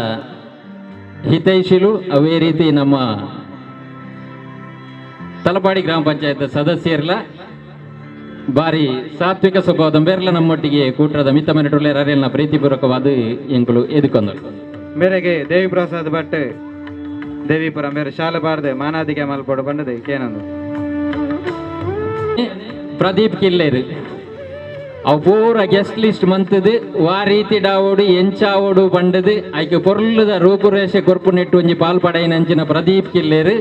ಹಿತೈಷಿಲು ಅವೇ ರೀತಿ ನಮ್ಮ ತಲಪಾಡಿ ಗ್ರಾಮ ಪಂಚಾಯತ್ ಸದಸ್ಯರ್ಲ ಬಾರಿ ಸಾತ್ವಿಕ ಸ್ವಭಾವದ ಬೇರ್ಲ ನಮ್ಮೊಟ್ಟಿಗೆ ಕೂಟದ ಮಿತ್ತ ಮನೆಟುಲ್ಲೇರು ಅರೆಲ್ಲ ಪ್ರೀತಿಪೂರ್ವಕವಾದ ಎಂಕುಲು ಎದುಕೊಂದರು. ಮೇರೆಗೆ ದೇವಿ ಪ್ರಸಾದ್ ಭಟ್ ದೇವಿಪುರ ಮೇರೆ ಶಾಲೆ ಭಾರತ ಮಾನಾದಿಗೆ ಮಲ್ಪೊಡು ಬಣ್ಣದ ಕೇನಂದು ಪ್ರದೀಪ್ ಕಿಲ್ಲೇರು ಅವು ಪೂರ ಗೆಸ್ಟ್ ಲಿಸ್ಟ್ ಮಂತದು ವಾ ರೀತಿ ಡಾವೋಡು ಎಂಚಾವೋಡು ಬಂಡದು ಐಕೆ ಪೊರ್ಲುದ ರೂಪುರೇಷೆ ಕೊರ್ಪು ನೆಟ್ಟು ಒಂಜಿ ಪಾಲ್ಪಡೆಯಿನಂಚಿನ ಪ್ರದೀಪ್ ಕಿಲ್ಲೇರು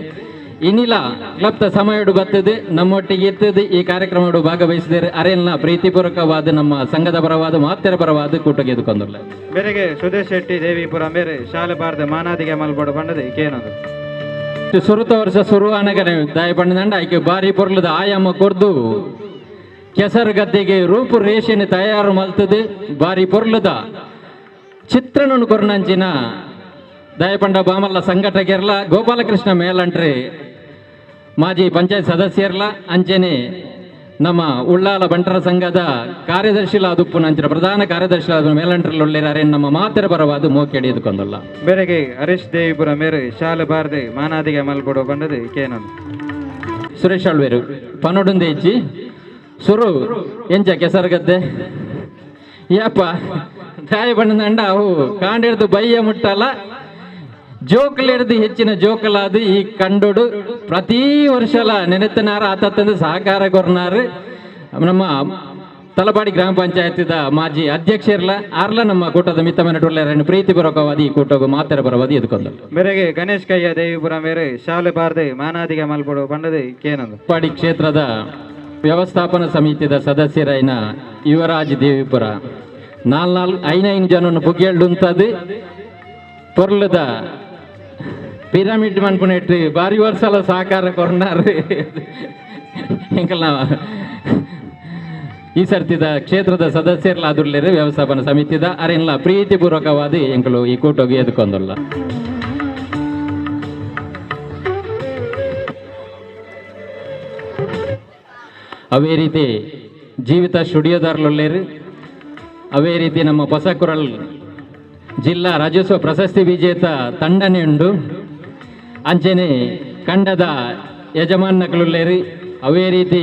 ಇನಿಲ ಕ್ಲಬ್ತ ಸಮಯಡು ಬರ್ತದೆ ನಮ್ಮೊಟ್ಟಿಗೆ ಇರ್ತದೆ ಈ ಕಾರ್ಯಕ್ರಮಡು ಭಾಗವಹಿಸಿದರೆ ಅರೆಲ್ಲ ಪ್ರೀತಿಪೂರ್ವಕವಾದ ನಮ್ಮ ಸಂಘದ ಪರವಾದ ಮಾತೆರ ಪರವಾದ ಕೂಟಕ್ಕೆ ಎದುಕೊಂದುಲ್ಲ. ಮೇರೆಗೆ ಸುದೇಶ್ ಶೆಟ್ಟಿ ದೇವಿಪುರ ಮೇರೆ ಶಾಲೆ ಭಾರತ ಮಾನಾದಿಗೆ ಮಲ್ಪೊಡು ಬಣ್ಣದ ಕೇನಂದು ಸುರುತ ವರ್ಷ ಸುರು ಅನಗನೆ ದಾಯ ಬಣ್ಣದಂಡ ಐಕೆ ಬಾರಿ ಪೊರ್ಲದ ಆಯಾಮ ಕೊರ್ದು ಕೆಸರು ಗದ್ದೆಗೆ ರೂಪು ರೇಷೆಯನ್ನು ತಯಾರು ಮಲ್ತದೆ ಬಾರಿ ಪೊರ್ಲದ ಚಿತ್ರಣನು ಕೊರ್ನಂಚಿನ ದಯಪಂಡ ಬಾಮಲ್ಲ ಸಂಘಟಕರ್ಲ ಗೋಪಾಲಕೃಷ್ಣ ಮೇಲಂಟ್ರಿ ಮಾಜಿ ಪಂಚಾಯತ್ ಸದಸ್ಯರ್ಲ ಅಂಚನೆ ನಮ್ಮ ಉಳ್ಳಾಲ ಬಂಟರ ಸಂಘದ ಕಾರ್ಯದರ್ಶಿಲಾದುಪ್ಪುನಂಚಿನ ಪ್ರಧಾನ ಕಾರ್ಯದರ್ಶಿಲಾದ ಮೇಲಂಟರಲ್ಲುಳ್ಳೇರು ನಮ್ಮ ಮಾತೆರ ಪರವಾದ ಮೋಕೆಡಿ ಎದುಕೊಂದಲ್ಲ. ಬೆರಗೆ ಹರೀಶ್ ದೇವಿಪುರ ಮೇರೆ ಶಾಲೆ ಬಾರದೆ ಮಾನಾದಿಗೆ ಮಲ್ಕೊಡು ಬಂಡದು ಕೇನೊಂದು. ಸುರೇಶ್ ಆಳ್ವೇರು ಪನೊಡುಂದೇಚಿ ಸುರು ಎಂಚ ಕೆಸರುಗದ್ದೆ ಯಪ್ಪ ದಾಯ ಬಣ್ಣದಂಡ ಅವು ಕಾಂಡಿಡ್ದು ಬಯ್ಯ ಮುಟ್ಟಲ್ಲ ಜೋಕಲಿಡ್ದು ಹೆಚ್ಚಿನ ಜೋಕಲಾದು ಈ ಕಂಡೋಡು ಪ್ರತಿ ವರ್ಷಲ ನೆನೆತನಾರ ಆತತ್ತಂದು ಸಹಕಾರ ಕೊರ್ನಾರು. ನಮ್ಮ ತಲಪಾಡಿ ಗ್ರಾಮ ಪಂಚಾಯತಿದ ಮಾಜಿ ಅಧ್ಯಕ್ಷರ್ಲ ಆರ್ಲ ನಮ್ಮ ಕೂಟದ ಮಿತ್ತ ಮನೆ ಪ್ರೀತಿಪೂರ್ವಕವಾದ ಈ ಕೂಟಗೂ ಮಾತರ ಪರವಾದ ಎದುಕೊಂದಲ್ಲ. ಬೆರಗೆ ಗಣೇಶ್ ಕಯ್ಯ ದೇವಿಪುರ ಮೇರೆ ಶಾಲೆ ಬಾರದೆ ಮಾನಾದಿಗೆ ಮಲ್ಕೊಡು ಬಂಡದು ಕೇನೊಂದು. ತಲಪಾಡಿ ಕ್ಷೇತ್ರದ ವ್ಯವಸ್ಥಾಪನಾ ಸಮಿತಿದ ಸದಸ್ಯರೈನ ಯುವರಾಜ್ ದೇವಿಪುರ ನಾಲ್ ನಾಲ್ ಐನೈನು ಜನನ್ನು ಪುಗ್ಗೆಳ್ಳುಂತದು ಪೊರ್ಲದ ಪಿರಮಿಡ್ ಮನ್ಪುನೆಟ್ಟು ಬಾರಿ ವರ್ಷಲ ಸಹಕಾರ ಕೊರ್ನಾರು. ಎಂಕಲ್ನ ಈ ಸರ್ತಿದ ಕ್ಷೇತ್ರದ ಸದಸ್ಯರ್ಲಾದುರ್ಲೇರು ವ್ಯವಸ್ಥಾಪನಾ ಸಮಿತಿದ ಅರೆನ್ಲ ಪ್ರೀತಿಪೂರ್ವಕವಾದ ಎಂಕಲು ಈ ಕೂಟೋಗಿ ಎದುಕೊಂದಲ್ಲ. ಅವೇ ರೀತಿ ಜೀವಿತ ಸ್ಟುಡಿಯೋದಾರಲುಳ್ಳೇರು. ಅವೇ ರೀತಿ ನಮ್ಮ ಹೊಸಕುರಲ್ ಜಿಲ್ಲಾ ರಾಜ್ಯೋತ್ಸವ ಪ್ರಶಸ್ತಿ ವಿಜೇತ ತಂಡನೆ ಉಂಡು. ಅಂಚೆನೆ ಕಂಡದ ಯಜಮಾನಕಲುಳ್ಳೇರು. ಅವೇ ರೀತಿ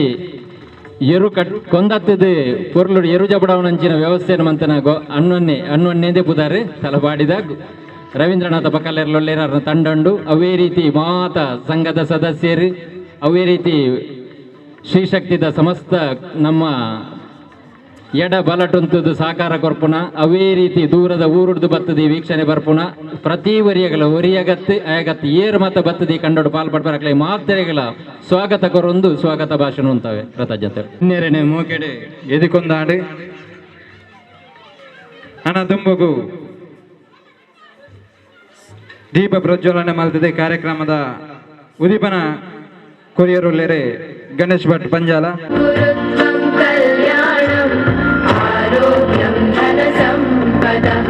ಎರು ಕಟ್ ಕೊಂದತ್ತದು ಪೊರ್ಲು ಎರು ಜಬಡವನಂಚಿನ ವ್ಯವಸ್ಥೆಯನ್ನು ಮಂತನ ಗೋ ಅಣ್ಣೊನ್ನೆ ಅಣ್ಣೊನ್ನೇದೇ ಪುದಾರು ತಲಪಾಡಿದ ರವೀಂದ್ರನಾಥ ಬಕಲೆರ್ಲೊಲ್ಲೇರ ತಂಡಂಡು. ಅವೇ ರೀತಿ ಮಾತ ಸಂಘದ ಸದಸ್ಯರು, ಅವೇ ರೀತಿ ಶ್ರೀಶಕ್ತಿದ ಸಮಸ್ತ ನಮ್ಮ ಎಡ ಬಲಟುಂತದ್ದು ಸಹಕಾರ ಕೊರ್ಪುಣ. ಅವೇ ರೀತಿ ದೂರದ ಊರುಡ್ದು ಬತ್ತದಿ ವೀಕ್ಷಣೆ ಬರ್ಪುಣ. ಪ್ರತಿ ವರಿಯಗಳ ಒರಿಯಗತ್ತು ಆಯಗತ್ತು ಏರು ಮತ ಬತ್ತದಿ ಕಂಡೋಡು ಪಾಲ್ಪಡ್ಬರಕ್ಲೆ ಮಾತ್ರೆಗಳ ಸ್ವಾಗತ ಕೊರೊಂದು ಸ್ವಾಗತ ಭಾಷಣ ಉಂತವೆ ಕೃತಜ್ಞತೆ. ಇನ್ನೆರನೆ ಮೋಕೆಡೆ ಎದಿಕೊಂದಾಡು ಹಣ ತುಂಬಗು ದೀಪ ಪ್ರಜ್ವಲನೆ ಮಲ್ತದೆ ಕಾರ್ಯಕ್ರಮದ ಉದೀಪನ ಕೊರಿಯರುಲ್ಲೇರೆ ಗಣೇಶ್ ಭಟ್ ಪಂಜಾಲ. ಗುರುತ್ವಂ ಕಲ್ಯಾಣಂ ಆರೋಗ್ಯಂ ಧನ ಸಂಪದಃ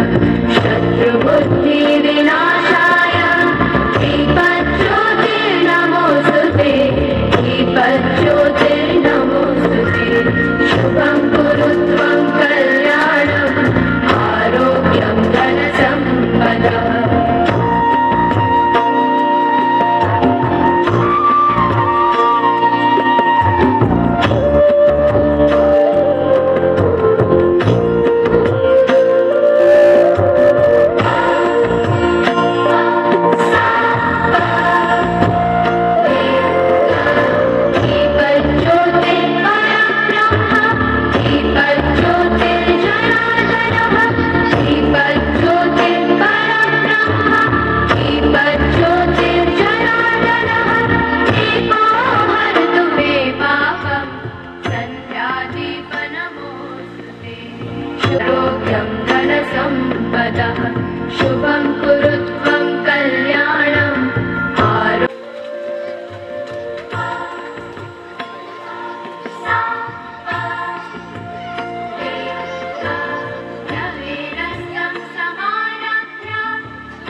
ಶತ್ರುಬುದ್ಧಿ ವಿನಾಶಾಯ ದೀಪಜ್ಯೋತಿರ್ನಮೋಸ್ತುತೆ ದೀಪಜ್ಯೋತಿರ್ನಮೋಸ್ತುತೆ. ಶುಭಂ ಕುರುತ್ವಂ ಕಲ್ಯಾಣಂ ಆರೋಗ್ಯಂ ಧನ ಸಂಪದಃ. शुभं कुरु त्वं कल्याणम् आरो रविरस्तं समाराध्य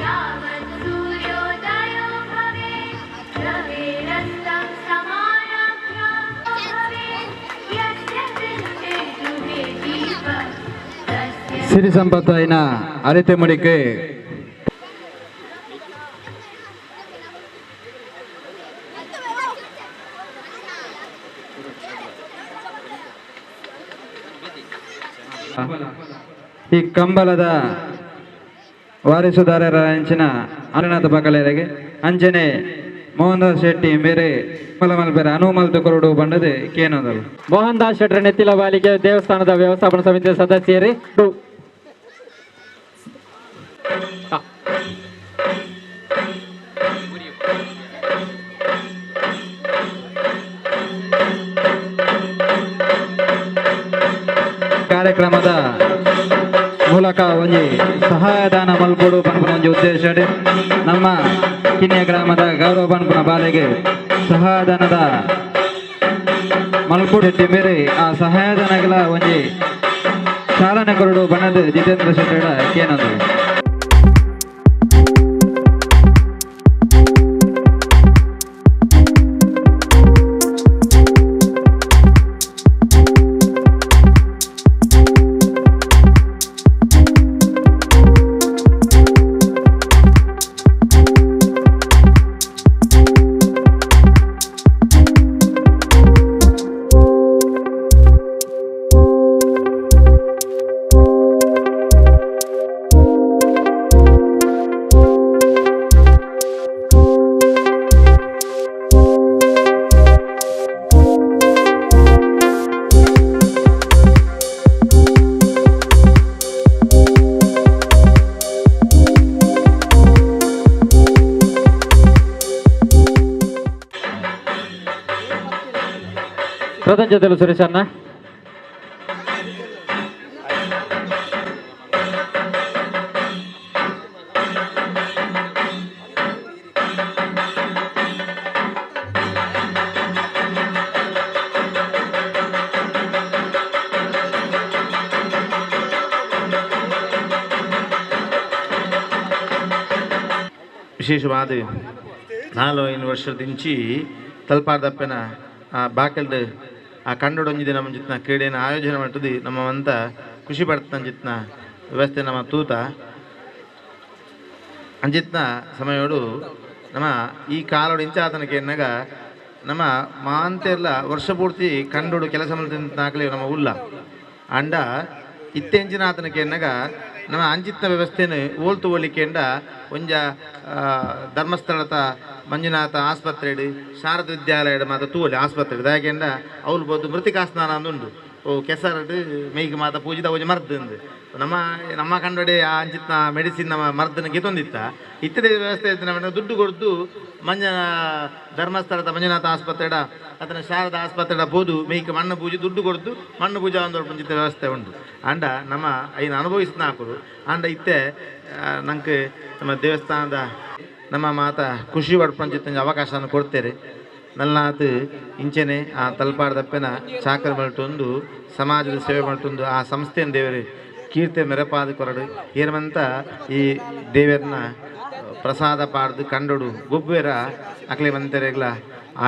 यावत् सूर्योदयो भवेत्। रविरस्तं समाराध्य भवेत्। यस्य पृष्ठे गृहे दीपः तस्य ಸಿರಿ ಸಂಪತ್ತಾಯಿನ ಅರಿತೆಮುಡಿಕೆ ಈ ಕಂಬಳದ ವಾರಿಸುದಾರರ ಅಂಚಿನ ಅರುಣಾಥ ಬಕಲೇರಿಗೆ ಅಂಚನೆ ಮೋಹನ್ ದಾಸ್ ಶೆಟ್ಟಿ ಮೇರೆ ಮಲ್ಪೆರೆ ಅನುಮಲ್ತು ಕೊರಡು ಬಂಡದೆ ಕೇನದಲು. ಮೋಹನ್ ದಾಸ್ ಶೆಟ್ಟರ ನೆತ್ತಿಲ ಬಾಲಿಕೆ ದೇವಸ್ಥಾನದ ವ್ಯವಸ್ಥಾಪನಾ ಸಮಿತಿಯ ಸದಸ್ಯರೇ ಕಾರ್ಯಕ್ರಮದ ಮೂಲಕ ಒಂಜಿ ಸಹಾಯದಾನ ಮಲ್ಪೊಡು ಪನ್ಪುನ ಒಂಜಿ ಉದ್ದೇಶ ನಮ್ಮ ಕಿನ್ಯ ಗ್ರಾಮದ ಗೌರವ ಪನ್ಪುನ ಬಾಲೆಗೆ ಸಹಾಯದಾನದ ಮಲ್ಪುಡು ಶೆಟ್ಟಿ ಮೇರೆ ಆ ಸಹಾಯದಾನಗಳ ಒಂಜಿ ಚಾಲನೆ ಕೊರಡು ಬಣ್ಣದ ಜಿತೇಂದ್ರ ಶೆಟ್ಟಿಡ ಕೇನಂದು. ಕೃತಜ್ಞತೆಲು ಸುರೇಶಣ್ಣ. ವಿಶೇಷವಾದ 4-5 ವರ್ಷದಿಂಚಿ ತಲ್ಪಾರ್ದಪ್ಪನ ಆ ಬಾಕಲ್ಡ್ ಆ ಕಂಡೊಡೊಂಜಿ ದಿನ ಮುಂಚಿತ್ನ ಕ್ರೀಡೆಯನ್ನು ಆಯೋಜನೆ ಮಾಡ್ತದೆ. ನಮ್ಮ ಅಂತ ಖುಷಿ ಪಡ್ತಂಜಿತ್ನ ವ್ಯವಸ್ಥೆ ನಮ್ಮ ತೂತ ಅಂಜಿತ್ನ ಸಮಯೋಡು ನಮ್ಮ ಈ ಕಾಲೋಡು ಇಂಚಾತನಕ್ಕೆ ಎನ್ನಗ ನಮ್ಮ ಮಾಂತೆಲ್ಲ ವರ್ಷ ಪೂರ್ತಿ ಕಂಡೋಡು ಕೆಲಸ ಮಾಡ್ತಿಂತಾಕಲಿ ನಮ್ಮ ಉಲ್ಲ ಅಂಡ ಇತ್ತೆಂಚಿನ ಆತನಕ್ಕೆ ಎನ್ನಗ ನಮ್ಮ ಅಂಜಿತ್ನ ವ್ಯವಸ್ಥೆನ ಓಲ್ತು ಒಲಿಕೆಂಡ ಒಂಜ ಧರ್ಮಸ್ಥಳದ ಮಂಜುನಾಥ ಆಸ್ಪತ್ರೆಡು ಶಾರದಾ ವಿದ್ಯಾಲಯಡು ಮಾತ ತೂವಲಿ ಆಸ್ಪತ್ರೆ ದಾಯಕೆಂಡ ಅವ್ಲು ಬೋದು ಮೃತಿಕಾ ಸ್ನಾನ ಅಂದುಂಡು. ಓ ಕೆಸರಡು ಮೇಯ್ಗೆ ಮಾತ ಪೂಜಿದ ಒಂಜಿ ಮರ್ದು ಅಂದು ನಮ್ಮ ನಮ್ಮ ಕಂಡೊಡೆ ಆ ಅಂಚಿತ್ನ ಮೆಡಿಸಿನ್ ನಮ್ಮ ಮರ್ದನ ಗೆತೊಂದಿತ್ತ ಇತ್ತದೆ ವ್ಯವಸ್ಥೆ ಇತ್ತು. ನಮ್ಮ ದುಡ್ಡು ಕೊಡ್ದು ಮಂಜ ಧರ್ಮಸ್ಥಳದ ಮಂಜುನಾಥ ಆಸ್ಪತ್ರೆಡ ಅದನ್ನ ಶಾರದಾ ಆಸ್ಪತ್ರೆಡ ಪೋದು ಮೇಯ್ಕ್ ಮಣ್ಣು ಪೂಜೆ ದುಡ್ಡು ಕೊಡ್ದು ಮಣ್ಣು ಪೂಜೆ ಒಂದು ಪಂಚಿತ ವ್ಯವಸ್ಥೆ ಉಂಟು. ಅಂಡ ನಮ್ಮ ಐನ ಅನುಭವಿಸಿದ ಹಾಕೋದು ಅಂಡ ಇತ್ತೆ ನಂಗೆ ನಮ್ಮ ದೇವಸ್ಥಾನದ ನಮ್ಮ ಮಾತ ಖುಷಿ ಪಡ್ಪಂಚಿತ್ತ ಅವಕಾಶವನ್ನು ಕೊಡ್ತೇವೆ. ನಲ್ನಾತ್ ಇಂಚೆನೆ ಆ ತಲ್ಪಾಡ್ದಪ್ಪನ ಚಾಕರ ಮಲ್ಟೊಂದು ಸಮಾಜದ ಸೇವೆ ಮಲ್ಟೊಂದು ಆ ಸಂಸ್ಥೆಯನ್ನು ದೇವರು ಕೀರ್ತಿ ಮೆರಪಾದ ಕೊರಡು ಏರ್ಮಂತ ಈ ದೇವರನ್ನ ಪ್ರಸಾದ ಪಾಡ್ದು ಕಂಡೋಡು ಗೊಬ್ಬೆರ ಅಕ್ಲೆ ಮಂತೆರೆಗ್ಲ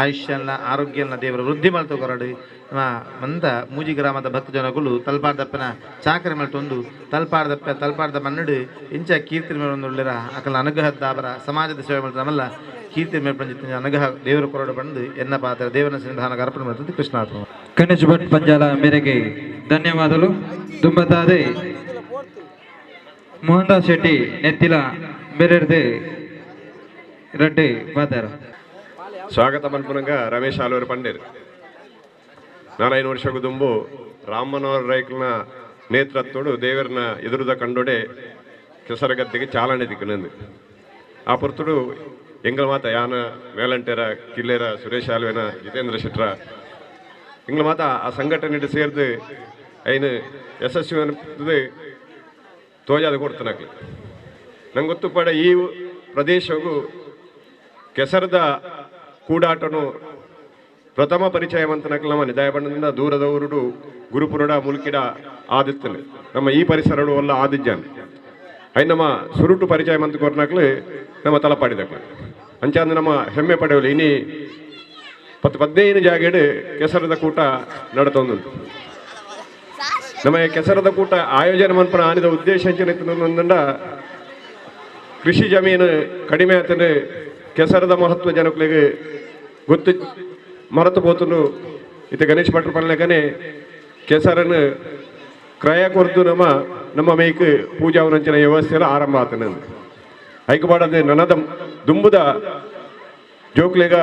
ಆಯುಷ್ಯನ್ನ ಆರೋಗ್ಯನ ದೇವರ ವೃದ್ಧಿ ಮಲ್ತು ಕೊರಡು. ನಮ್ಮ ಮಂದ ಮೂಜಿ ಗ್ರಾಮದ ಭಕ್ತ ಜನಗಳು ತಲ್ಪಾಡ್ದಪ್ಪನ ಚಾಕರಿ ಮಲ್ಟೊಂದು ತಲ್ಪಾಡ್ದಪ್ಪ ತಲ್ಪಾಡ್ದ ಮನ್ನಡು ಇಂಚ ಕೀರ್ತಿ ಮೇಳೊಂದುಳ್ಳಿರ ಅಕಲ ಅನುಗ್ರಹ ದಾಬರ ಸಮಾಜದ ಸೇವೆ ಮಲ್ತ ನಮ್ಮಲ್ಲ ಕೀರ್ತಿ ಮೇಲ್ಪಂಜಿತ ಅನುಗ್ರಹ ದೇವರ ಕೊರಡು ಬಂದು ಎನ್ನ ಪಾತ್ರ ದೇವರ ಸನ್ನಿಧಾನ ಅರ್ಪಣೆ ಮಾಡ್ತದೆ. ಕೃಷ್ಣಾರ್ಪಣ. ಗಣೇಶ್ ಭಟ್ ಪಂಜಾಲ ಮೇರೆಗೆ ಧನ್ಯವಾದಗಳು. ದುಂಬತಾದೆ ಮೋಹನ್ ದಾಸ್ ಶೆಟ್ಟಿ ನೆತ್ತಿಲ ಮೇರೆರ್ದೆ ರಡ್ಡೆ ಪಾತಾರ. ಸ್ವಾಗತ ಮನ್ಪುನಂಗ ರಮೇಶ್ ಆಲೂರು ಪಂಡೇರ್. 4-5 ವರ್ಷ ದುಂಬು ರಾಮ ಮನೋಹರ್ ರೈಕ್ಲನ ನೇತೃತ್ವಡು ದೇವರನ ಎದುರುದ ಕಂಡೊಡೆ ಕೆಸರಗದ್ದೆಗೆ ಚಾಲನೆ ದಿಕ್ಕನಂದು ಆ ಪೊರ್ತುಡು ಎಂಗಳ ಮಾತ ಯಾನ ಮೇಲಂಟೆರ ಕಿಲ್ಲೇರ ಸುರೇಶ್ ಆಲ್ವೇನ ಜಿತೇಂದ್ರ ಶೆಟ್ರ ಎಂಗಳ ಮಾತ ಆ ಸಂಘಟನೆ ಸೇರ್ದು ಐನು ಯಶಸ್ವಿ ಅನ್ನೋದು ತೋಜಾದ ಕೊಡ್ತನಕ್ಲು. ನಂಗೆ ಗೊತ್ತು ಪಡ ಈ ಪ್ರದೇಶವು ಕೆಸರದ ಕೂಡಾಟನು ಪ್ರಥಮ ಪರಿಚಯ ಮಂತನಕ್ಲು ನಮ್ಮ ನಿದಾಯ ಬಣ್ಣದಿಂದ ದೂರದವರುಡು ಗುರುಪುರುಡ ಮುಲ್ಕಿಡ ಆದಿತ್ತನೆ ನಮ್ಮ ಈ ಪರಿಸರಡು ಒಲ್ಲ ಆದಿಜ್ಜಾನೆ I ನಮ್ಮ ಸುರುಟು ಪರಿಚಯ ಮಂತ ಕೊರ್ನಕ್ಲು ನಮ್ಮ ತಲಪಾಡಿದಕ್ಲು ಅಂಚಾಂದು ನಮ್ಮ ಹೆಮ್ಮೆ ಪಡೆಯಲು ಇನಿ 10-15 ಜಾಗೆಡು ಕೆಸರದ ಕೂಟ ನಡತೊಂದುಂಟು. ನಮ್ಮ ಕೆಸರದ ಕೂಟ ಆಯೋಜನೆ ಮನ್ಪನ ಆನಿದ ಉದ್ದೇಶ ಅಂಚನೆ ಕೃಷಿ ಜಮೀನು ಕಡಿಮೆ ಆತಂದ್ರೆ ಕೆಸರದ ಮಹತ್ವ ಜನಗಳಿಗೆ ಗೊತ್ತು ಮರತು ಪೋತುಂಡು. ಇತ್ತೆ ಗಣೇಶ್ ಭಟ್ರು ಪನ್ಲೆಕನೆ ಕೆಸರನ್ನು ಕ್ರಯ ಕೊರ್ದು ನಮ್ಮ ನಮ್ಮ ಮೇಕ್ ಪೂಜಾವನಂಚಿನ ವ್ಯವಸ್ಥೆಲ್ಲ ಆರಂಭ ಆತನ ಐಕುಬಾಡದೆ ನನದ ದುಂಬುದ ಜೋಕ್ಲೆಗ